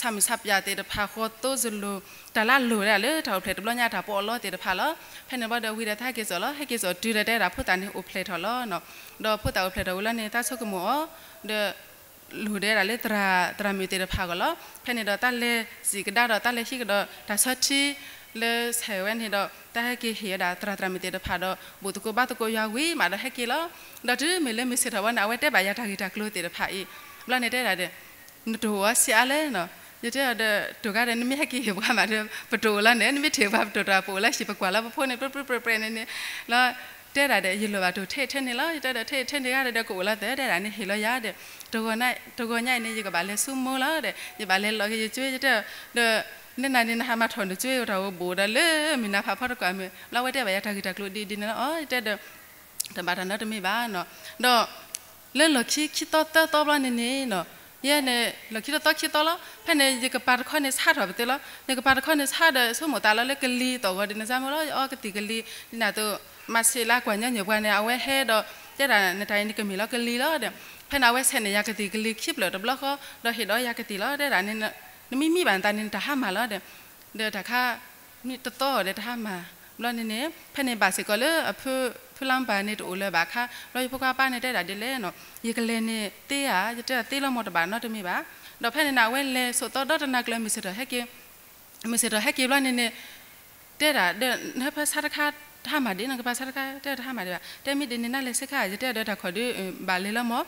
ဆၣ်မုၢ်ဆါပၠးသ့ၣ်တဖၣ် ဃီသိစလိၤ တၢ်လၢအလိၣ်ဝဲဒၣ်လၢတၢ်အိၣ်ဖျဲၣ်တဘျီညါ တၢ်ပီအလီသ့ၣ်တဖၣ်လီၤ. ဖဲန့ၣ်ဘျီဒီးဝံၤဒီးတၢ်ဟဲက့ၤစိာ်လီၤ ဟဲက့ၤစိာ်တုၤဒီးတဲဒၣ်ဖိသၣ်န့ၣ်အိၣ်ဖျဲၣ်ထီၣ်လီၤနီၤ. ဒီးဖိသၣ်အိၣ်ဖျဲၣ်ထီၣ်ဝံၤလီၤန့ၣ် တၢ်ဆိကမိၣ်အီၤ ဒီး လိၣ်ဒဲဒၣ်လၢသရၣ် သရၣ်မုၣ်သ့ၣ်တဖၣ်အဂီၢ်လီၤ. ဖဲန့ၣ်ဒီးတၢ်လဲၤစံၣ်ကဒါဒီးတၢ်လဲၤဟံးကဒီးတၢ်ဆၢထံ လၢဆဲးဝဲန့ၣ်ဒီး တၢ်ဟဲက့ၤဟ့ၣ်ဝဲဒၣ်သရၣ်သရၣ်မုၣ်သ့ၣ်တဖၣ်ဒီး ဘူးသကိးဘါသကိးယွၤဝံၤမးဒီးဟဲက့ၤလီၤ. ဒီးတုၤမ့ၢ်လၢမုၢ်ဆ့ၣ်ထီၣ်ဝဲန့ၣ် အဝဲတဲဘၣ်ယၤတၢ်ဂ့ၢ်တၢ်ကျိၤသ့ၣ်တဖၣ်အံၤ ဘျီန့ၣ်တဲဒၣ်ဒီး နတအိၣ်အီၤဆံးအါလဲၣ်နီၤ. ယတဲအီၤဒီး တိၢ်ဂၤဒီး နမ့ၢ်ဟဲက့ၤဟ့ၣ်ပှၤမးဒီး ပတအိၣ်လီၤန့ၣ် နမ့ၢ်ထံၣ်ပှၤပတိၢ်တၢ်ပအိၣ်လီၤ ဟံၣ်ပကွၢ်လီၤပဖိန့ၣ် ပြဲပြဲပြဲပြဲန့ၣ်န့ၣ် လီၤ တဲဒၣ်ဒီး ယလိၣ်ဘၣ်တိၢ်ထဲထဲန့ၣ်လီၤ. ယတဲဒီး ထဲထဲန့ၣ်ဂၤဒီး ကအိၣ်လီၤသၢ တဲဒၣ်န့ၣ် ဟ့ၣ်လီၤယၤဒီး တဂီၤညါအံၤန့ၣ် ယကဘၣ်လဲၤဆူမိၢ်လီၤဒီး ယဘၣ်လဲၤလီၤက့ၤယကၠွ့ ယတဲဒီး နနၤန့ၣ် နဟးမၤထီၣ်နကၠွ့တၢ်အိၣ်ဘူးဒီးလၢ မုၢ်နၤဖးဖီတကွၢ်မုၢ် လီၤ အဝဲတဲဘၣ်ယၤတၢ်ဂ့ၢ်တၢ်ကျိၤဒ်ဒ်န့ၣ်လီၤ. အီ ယတဲဒီး တဘၣ်တၢ်နီတမံၤဘၣ်နီၤ. ဒီး လၢလီၢ်ခံခံသီသၢသီဘျီန့ၣ်န့ၣ်နီၤ ယဲန့ၣ် လီၢ်ခံသီသီခံသီလီၤ. ဖဲန့ၣ် ယကပၤတခီန့ၣ်ဆါထီၣ်ပသ့လီၤ. ယကပၤတခီန့ၣ်ဆါဒီး ဆိကမိၣ်သးလီၤလၢကလံၤသီၣ်ဂီၤဒ်န့ၣ် စၢ်မိၢ်လီၤ အီကသံၣ်ကလံၤ ဒ်န့ၣ်အသိး မၤဆ့းလၢကွၢ်ညီနုၢ်ပှၤန့ၣ် အဝဲဟဲဒီး တဲဒၣ် နတၢ်အံၤနကမ့ၢ်လီၤကလံၤလီၤဒီး ဖဲန့ၣ် အဝဲဆဲးန့ၣ်ယၤကသံၣ်ကလံၤခံဖျၢၣ်တဘျီဃီ ဒီးဟ့ၣ်ဒီးယၤကသံၣ်လီၤ. တဲဒၣ်န့ၣ် နမ့ၢ်မံဘၣ်နသးန့ၣ် နတၢ်ဟါမၢ်လီၤဒီး ဒီးတၢ်ခါ မ့ၢ်တသီဒီးတဟါမၢ် ဘျီန့ၣ်န့ၣ် ဖဲန့ၣ်ဘၣ်စ့ၢ်ကီးလၢအဖု ဖုလါပၤန့ၣ်တအိၣ်လၢၤဘၣ်အခါ, ဘျီယဖိခွါအပၢ်န့ၣ်တဲဒၣ်ဒ်လဲၣ်နီၤ, ယကလဲၤန့ၣ်သ့ဧါ, ယတဲဒၣ်သ့လီၤမၢ်, တဘၣ်နီတမံၤဘၣ်. ဒီးဖဲန့ၣ်န့ၣ် အဝဲလဲၤဆိးသီဒီတနၤကျၢၤ မုၢ်ဆ့ၣ်ထီၣ်ဟဲက့ၤ, မုၢ်ဆ့ၣ်ထီၣ်ဟဲက့ၤဘျီန့ၣ်န့ၣ် တဲဒၣ်ဒီး နဟဲဖဲဆါတခါတဟါမၢ်ဒံး, နကပၤဆါတခါတဲတဟါမၢ်ဒံးဘၣ်, တဲမ့ၢ်ဒ်န့ၣ် နလဲၤဆ့ခါ, ယတဲဒီးတၢ်ခီၣ်ဒုး ဘၣ်လဲၤလီၤမၢ်,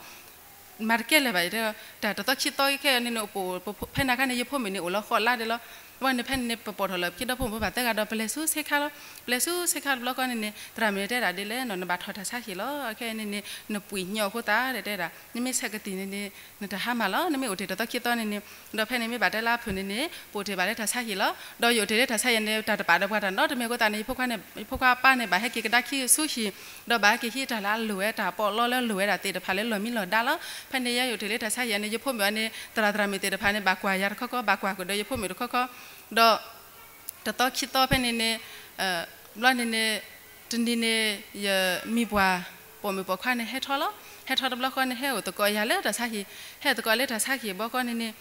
မၤတကဲလၢၤဘၣ်, ယတဲ တၢ်တသီခံသီခဲအံၤန့ၣ်န့ၣ် အိၣ်ဖဲန့ၣ်အခါန့ၣ် ယဖိမုၣ်န့ၣ်အိၣ်လီၤဃီလါဒဲးလီၤ. ဘျီန့ၣ်ဖဲန့ၣ်န့ၣ် ပပိာ်ထီၣ်လၢပခံဒီဖိမုၣ်ဖိဘၣ်သၢဂၤဒီး ပလဲၤဆူဆ့ခါလီၤ. ပလဲၤဆူဆ့ခါတဘျီဃီန့ၣ်န့ၣ် သရၣ်မုၣ်န့ၣ်တဲဒၣ်ဒ်လဲၣ်နီၤ, နဘၣ်ထီၣ်တၢ်ဆါဟံၣ်လီၤ, ခဲအံၤန့ၣ်န့ၣ် နပှံာ်ညီအဃိသတး တဲဒၣ်, နမ့ၢ်ဆဲးကသံၣ်န့ၣ်န့ၣ် နတဟါမၢ်လီၤ, နမ့ၢ်အိၣ်တ့ၢ်တသီခံသီန့ၣ်န့ၣ်, ဒီးဖဲန့ၣ်မ့ၢ်ဘၣ်တဲလၢအဖုၣ်န့ၣ်န့ၣ် ပအိၣ်တ့ၢ်ဘၣ်လၢတၢ်ဆါဟံၣ်လီၤ. ဒီးယအိၣ်တ့ၢ်လၢတၢ်ဆါဟံၣ်န့ၣ် တၢ်တပာ်ဒီးပှၤတၢ်နီတမံၤအဃိသတးန့ၣ် ယဖိခွါန့ၣ်, ယဖိခွါအပၢ်န့ၣ် ဘၣ်ဟဲက့ၤကဒါခံဆူဟံၣ်, ဒီးဘၣ်ဟဲက့ၤဟံးတၢ်လၢအလိၣ်ဝဲ တၢ်ပီးလီလၢလိၣ်ဝဲဒၣ်သ့ၣ်တဖၣ်လၢလီၢ်မံလီၢ်ဒါလီၤ. ဖဲန့ၣ်ယအိၣ်တ့ၢ်လၢတၢ်ဆါဟံၣ်န့ၣ် ယဖိမုၣ်န့ၣ် သရၣ်သရၣ်မုၣ်သ့ၣ်တဖၣ်န့ၣ် ဘၣ်ကွၢ်ယၤတခီခီ, ဘၣ်ကွၢ်ကဒီးယဖိမုၣ်တခီခီ, ဒီး တသီခံသီဖဲန့ၣ်န့ၣ်, ဘျီန့ၣ်န့ၣ် တနံၤန့ၣ် ယမံၤပှၢ်ပိာ်မုၣ်ပိာ်ခွါန့ၣ်ဟဲထီၣ်လီၤ. ဟဲထီၣ်တဘျီဃီန့ၣ် ဟဲအိၣ်သကိးယၤလၢတၢ်ဆါဟံၣ်, ဟဲအိၣ်သကိးလၢတၢ်ဆါဟံၣ်ဘျီဃီန့ၣ်န့ၣ်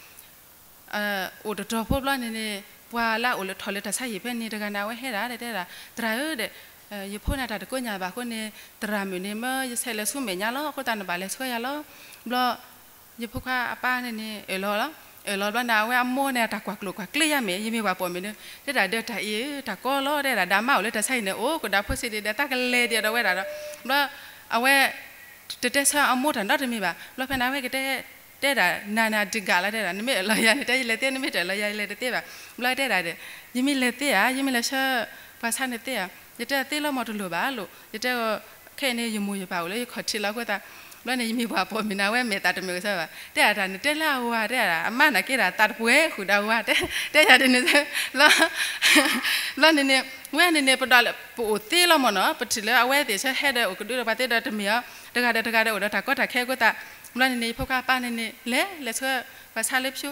အိၣ်တတီၤဖိဘျီန့ၣ်န့ၣ် ပှၤလၢအအိၣ်လၢထီၣ်လၢတၢ်ဆါဟံၣ်ဖဲန့ၣ်တဂၤန့ၣ် အဝဲဟဲဒၣ်ဒီးတဲဒၣ်, သရၣ်ဧၢဒီး, ယဖိန့ၣ်တၢ်တကိးညါဘၣ်အဃိန့ၣ် သရၣ်မုၣ်န့ၣ် မၢယဆဲးလဲၤဆူမဲာ်ညါလီၤ, အဃိသတးနဘၣ်လဲၤဆှၢယၤလီၤ. ဘျီ ယဖိခွါအပၢ်န့ၣ်န့ၣ် အၢၣ်လီၤလီၤ, အၢၣ်လီၤဘျီန့ၣ် အဝဲအမိၢ်န့ၣ် တၢ်ကွၢ်ကျိၣ်ကွၢ်ကျ့ယါမ့ၢ် ယမ့ၢ်ပှၤပိာ်မုၣ်န့ၣ် တဲဒၣ်ဒီးတၢ်အံၤ တၢ်ကီလီၤ တဲဒၣ်, ဒီးအမါအိၣ်လၢတၢ်ဆါဟံၣ်န့ၣ် အိၣ်ကဒီးဖိဆံးဒံးဒီး တၢ်ကလဲၤဒံးဒီးဝဲဒၣ်ဒီး, ဘျီ အဝဲ တတဲဆၢအမိၢ်တၢ်နီတမံၤဘၣ်. ဘျီဖဲန့ၣ် အဝဲကတဲ တဲဒၣ် နၤန့ၣ် အဒုးဂၤလီၤ တဲဒၣ်, နမ့ၢ်အၢၣ်လီၤယၤန့ၣ် တဲယလဲၤသ့, နမ့ၢ်တအၢၣ်လီၤယၤ ယလဲၤတသ့ဘၣ်. ဘျီတဲဒၣ်ဒီး ယမ့ၢ်လဲၤသ့ဧါ, ယမ့ၢ်လဲၤဆှၢပှၤဆါန့ၣ်သ့ဧါ. ယတဲသ့လီၤမၢ် တလိၣ်ဘၣ်လိၤ, ယတဲ ခဲအံၤန့ၣ် ယမိၢ်ယပၢ်အိၣ်လၢယခီၣ်ထံးလီၤအဃိသတး, ဘျီန့ၣ် ယမ့ၢ်ပှၤပိာ်မုၣ်န့ၣ် အဝဲမဲာ်သးတမုာ်ကစၢ်ဘၣ်. တဲဒၣ် နတဲလၢအဝၤ တဲဒၣ် အမါန့ၣ်က့ဒၣ် သးတပှဲၤဃုာ်ဒီးအဝၤ တဲယၤဒ်န့ၣ်, ဘျီန့ၣ်န့ၣ် ဝဲန့ၣ်န့ၣ် ပဒီးလၢပအိၣ်သ့လီၤမၢ်နီၤ, ပထံၣ်လၢအဝဲသ့ၣ်ဆၢဟဲဒီးအိၣ်ကဒုဒီးပှၤသ့ဒီးတမ့ၢ်အီၤ, တဂၤဒီးတဂၤဒီးအိၣ်ဒီးတၢ်ကီတၢ်ခဲအဃိသတး, ဘျီန့ၣ်န့ၣ် ယဖိခွါအပၢ်န့ၣ်န့ၣ် လဲၤ လဲၤဆှၢပှၤဆါလၢဖၠိ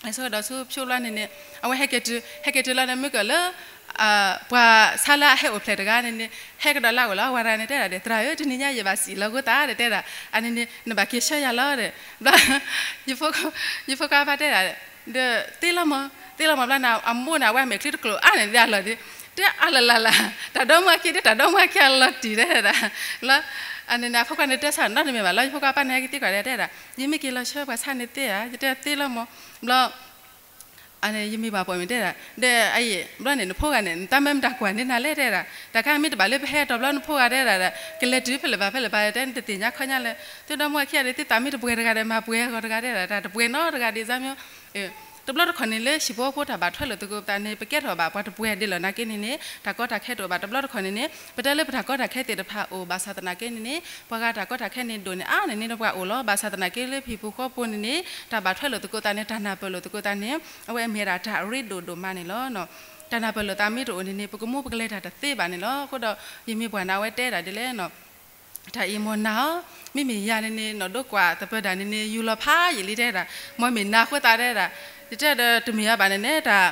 လဲၤဆှၢကဒီးဆူဖၠိဘျီန့ၣ်န့ၣ် အဝဲဟဲက့ၤတုၤ ဟဲက့ၤတုၤလီၤန့ၣ် မ့ၢ်ကၢၢ်လၢ ပှၤဆါလၢအဟဲအိၣ်ဖျဲၣ်တဂၤန့ၣ်န့ၣ် ဟဲကဒီးလၢအအိၣ်လီၤ. အဝၤတဂၤန့ၣ် တဲဒၣ်ဒီး သရၣ်ဧၢ တနံၤညါယဘၣ်စံၣ်လီၤအဃိသတး တဲဒၣ်, အန့ၣ်န့ၣ် နဘၣ်က့ၤဆှၢယၤလီၤဒီး, ဘျီ ယဖိခွါအပၢ်တဲဒၣ် ဒီးသ့လီၤမၢ်, သ့လီၤမၢ်ဘျီန့ၣ် အမိၢ်န့ၣ် အဝဲအမဲာ်ချံတကျိၤအါန့ၣ် ဒ်အလီၢ်ဒ်, တဲအါလၢ်လၢ်လၢ်, တၢ်ဒီမါဝၤခံဒီး တၢ်ဒီမါဝၤခံအလီၤတံၢ်တဲဒၣ်, လီၤ အန့ၣ်န့ၣ် အဖိခွါန့ၣ်တဲဆၢနီတမံၤဘၣ်လီၤ. ယဖိခွါအပၢ်န့ၣ် ဟဲက့ၤသံကွၢ်ဒီးတဲဒၣ် ယမ့ၢ်က့ၤလီၤဆှၢပှၤဆါန့ၣ်သ့ဧါ, ယတဲသ့လီၤမၢ်, ဘျီ အန့ၣ် ယမ့ၢ်ပှၤပိာ်မုၣ်တဲဒၣ် ဒီးအအံၤ ဘျီန့ၣ် နဖိဂၤန့ၣ် နတၢ်မၢမတၤကွၢ်န့ၢ်နၤလဲၣ်တဲဒၣ်, တၢ်ခါမ့ၢ်တဘၣ်လၢပဟဲတီၤဘျီနဖိဂၤတဲဒၣ်ဒီး ကလဲၤတုၤဖဲလဲၣ်ဘၣ်ဖဲလဲၣ်ဘၣ် တဲနတသ့ၣ်ညါခီညါလဲၣ်, သုဒီမါဝၤခံဂၤဒီး သုသးမ့ၢ်တပှဲၤတဂၤဒီး မၤပှဲၤအဂီၢ်တဂၤတဲဒၣ် တၢ်တပှဲၤနီတဂၤဒ် စၢ်မၠိ တဘျီတခီၣ်န့ၣ်လၢဟံၣ်ဖိဃီဖိတၢ်ဘၣ်ထွဲလိာ်သကိးပသးန့ၣ် ပကဲထီၣ်ဘၣ်ပှၤတပှဲၤဒ်လဲၣ်နာ်က့န့ၣ်န့ၣ် တၢ်ကီတၢ်ခဲတအိၣ်ဘၣ်. တဘျီတခီၣ်န့ၣ်န့ၣ် ပတဲလၢပတၢ်ကီတၢ်ခဲသ့ၣ်တဖၣ်အိၣ် ဘၣ်ဆၣ်သနာ်က့န့ၣ်န့ၣ် ပှၤဂၤတၢ်ကီတၢ်ခဲန့ၣ်ဒိၣ်န့ၢ်အါန့ၢ်န့ၣ်ဒီးပှၤအိၣ်လီၤ. ဘၣ်ဆၣ်သနာ်က့လၢဟံၣ်ဖိဃီဖိန့ၣ်န့ၣ် တၢ်ဘၣ်ထွဲလိာ်သကိးသးန့ၣ် တၢ်နၢ်ပၢၢ်လိာ်သကိးသးန့ၣ် အဝဲအမ့ၢ်ဒၣ်တၢ်အရ့ဒိၣ်ဒိၣ်မးန့ၣ်လီၤ. တၢ်နၢ်ပၢၢ်လိာ်သးမ့ၢ်တအိၣ်န့ၣ်န့ၣ် ပကမူပကလဲၤတၢ်တသ့ဘၣ်န့ၣ်လီၤ. အဃိဒီး ယမ့ၢ်ပှၤန့ၣ် အဝဲတဲဒၣ်ဒ်လဲၣ် တၢ်အံၤမ့ၢ်နၤဧၢ, မ့မ့ၢ်ယၤန့ၣ်န့ၣ် နီၢ်ဒိကွၢ်သပၢၤဒၣ်န့ၣ်န့ၣ် ယူၤလီၤဖးယံာ်လံတဲဒၣ်, မ်မ့ၢ်နၤအဃိသတးတဲဒၣ်, ယတဲဒီးတမ့ၢ်အီၤဘၣ်န့ၣ်န့ၣ် တၢ်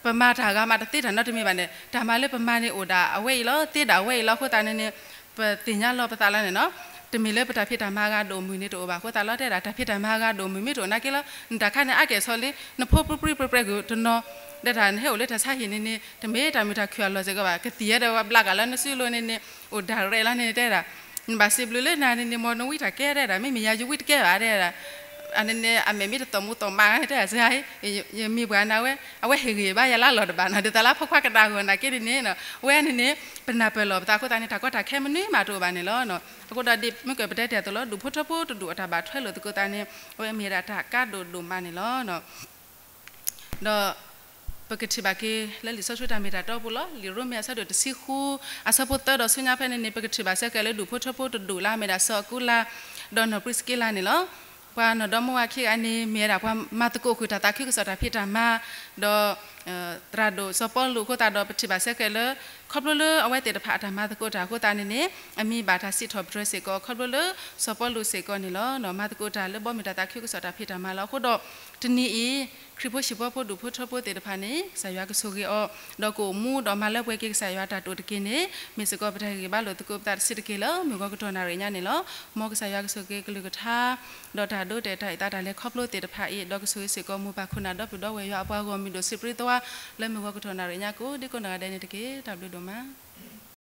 ပမၤတၢ်ဂၤမးတသ့တၢ်နီတမံၤဘၣ်န့ၣ် တၢ်မၤလၢပမၤန့ၣ်အိၣ်ဒၣ်အဝဲအံၤလီၤ, သ့ဒၣ်အဝဲအံၤလီၤအဃိသတးန့ၣ်န့ၣ် ပသ့ၣ်ညါလီၤပသးလီၤန့ၣ်နီၤ. တမ့ၢ်လၢပတၢ်ဖံးတၢ်မၤအဂၤဒိၣ်မုၢ်န့ၣ်တအိၣ်ဘၣ်အဃိသတးလီၤ. တဲဒၣ်တၢ်ဖံးတၢ်မၤအဂၤဒိၣ်မုၢ်မ့ၢ်တအိၣ်နာ်က့လီၤ နတၢ်ခါန့ၣ် အါကဲၣ်ဆိးလံ နဖိပြံပြံပြဲပြဲကွံာ်တနီၤ ဒီးတၢ်နဟဲအိၣ်လၢတၢ်ဆါဟံၣ်န့ၣ်န့ၣ် တမ့ၢ်တၢ်မုာ်တၢ်ခုၣ်အလီၢ်စ့ၢ်ကီးဘၣ်, ကသံၣ်ဝဲဒီးဝဲဘျးကးလၢနစုလိၤန့ၣ်န့ၣ် အိၣ်ဒၣ်ရဲၣ်လီၤန့ၣ်တဲဒၣ်. နဘၣ်စံးဘျုးလၢနၤန့ၣ်န့ၣ် မ်နဝံတၢ်ကဲတဲဒၣ်, မ့မ့ၢ်ယၤယဝံတကဲဘၣ်တဲဒၣ်. အန့ၣ်န့ၣ် အမဲာ်မ့ၢ်တသီၣ်မူသီၣ်မးတဲဒၣ်စ့ၢ်, ယမ့ၢ်ပှၤန့ၣ်ဝဲ အဝဲဟ့ၣ်ဂံၢ်ဘါယၤလၢအလီၢ်တဘၣ်နီၤ, ဒ်သိးလၢဖိခွါကနၣ်ဂီၤနာ်က့န့ၣ်န့ၣ် အဝဲန့ၣ်န့ၣ် ပနၢ်ပၢၢ်လီၤပသးအဃိသတးန့ၣ် တၢ်ကီတၢ်ခဲမနုၤမးတအိၣ်ဘၣ်န့ၣ်လီၤ. အဃိဒီးဒ်မ့ၢ်ကပတဲတၢ်အသိးလီၤ ဒူၣ်ဖိထၢဖိတဒူၣ်အတၢ်ဘၣ်ထွဲလိာ်သကိးသးန့ၣ် အဝဲမ့ၢ်ဒၣ်တၢ်ကါဒိၣ်ဒိၣ်မးန့ၣ်လီၤ. ဒီး ပကထံၣ်ဘၣ်က့ၤလၢလံာ်စီဆှံတၢ်မ့ၢ်တၢ်တီအပူၤလီၤ. လံာ်ရိမ့ၤအဆၢဒိၣ်တဆံဃု အဆၢဖိသၢဒီးဆူညါဖဲန့ၣ်န့ၣ် ပကထံၣ်ဘၣ်ဆၢကဲးလၢဒူၣ်ဖိထၢဖိတဒူၣ်လၢအမ့ၢ်ဒၣ်စီၤအကူလါ ဒီးနီၢ်ပြံစက့လါန့ၣ်လီၤ. ပှၤနီၢ်ဒီမါဝၤခံဂၤန့ၣ် မ့ၢ်ဝဲဒၣ်ပှၤမၤသကိးဃုာ်တၢ်သးခုကစီၣ်တၢ်ဖံးတၢ်မၤ ဒီး သရၣ်ဒိၣ်စီၤပီလူးအဃိသတးဒီး ပထံၣ်ဘၣ်ဆၢကဲးလၢ ခီဖျိလၢအဝဲသ့ၣ်တဖၣ်အတၢ်မၤသကိးတၢ်အဃိသတးန့ၣ်န့ၣ် အမံၤဘၣ်တၢ်စံးထီၣ်ပတြၢၤစ့ၢ်ကီး ခီဖျိလၢစီၤပီလူးစ့ၢ်ကီးန့ၣ်လီၤ. မၤသကိးတၢ်လၢဘီမုၢ်တၢ်သးခုကစီၣ်တၢ်ဖံးတၢ်မၤလီၤ. အဃိဒီး တနံၤအံၤ ခရံာ်ဖိဟံၣ်ဖိဃီဖိဒူၣ်ဖိထၢဖိသ့ၣ်တဖၣ်န့ၣ် ကစၢ်ယွၤကဆိၣ်ဂ့ၤအီၤ ဒီးကအိၣ်မူဒီးမၤလၢပှဲၤက့ၤကစၢ်ယွၤတၢ်တိာ်တက့ၢ်န့ၣ် မ့ၢ်စ့ၢ်ကီးပတၢ်ဟ့ၣ်ဂံၢ်ဘါလိာ်သကိးပသးတဆံးတက့ၢ်လၢမုၢ်ဂီၤကတီၢ်နၣ်ရံၣ်ညါန့ၣ်လီၤ. မ်ကစၢ်ယွၤကဆိၣ်ဂ့ၤကလုၢ်ကထါ ဒီးတၢ်ဒိးတဲာ်တၢ်အံၣ်သးတၢ်လဲၤခီဖျိသ့ၣ်တဖၣ်အံၤ ဒီးကဆိၣ်ဂ့ၤစ့ၢ်ကီးမိၢ်ပၢ်ခိၣ်နၢ်ဒီပုၢ်ဒီဝဲၢ်ယွၤအပှၤဂီၢ်မုၢ်ဒိၣ်စံးပြံသဝါ လၢမုၢ်ဂီၤကတီၢ်နၣ်ရံၣ်ညါကိးဒံကိးနီၢ်ဂၤဒဲးန့ၣ်တက့ၢ်. တၢ်ဘျုးဒိၣ်မး.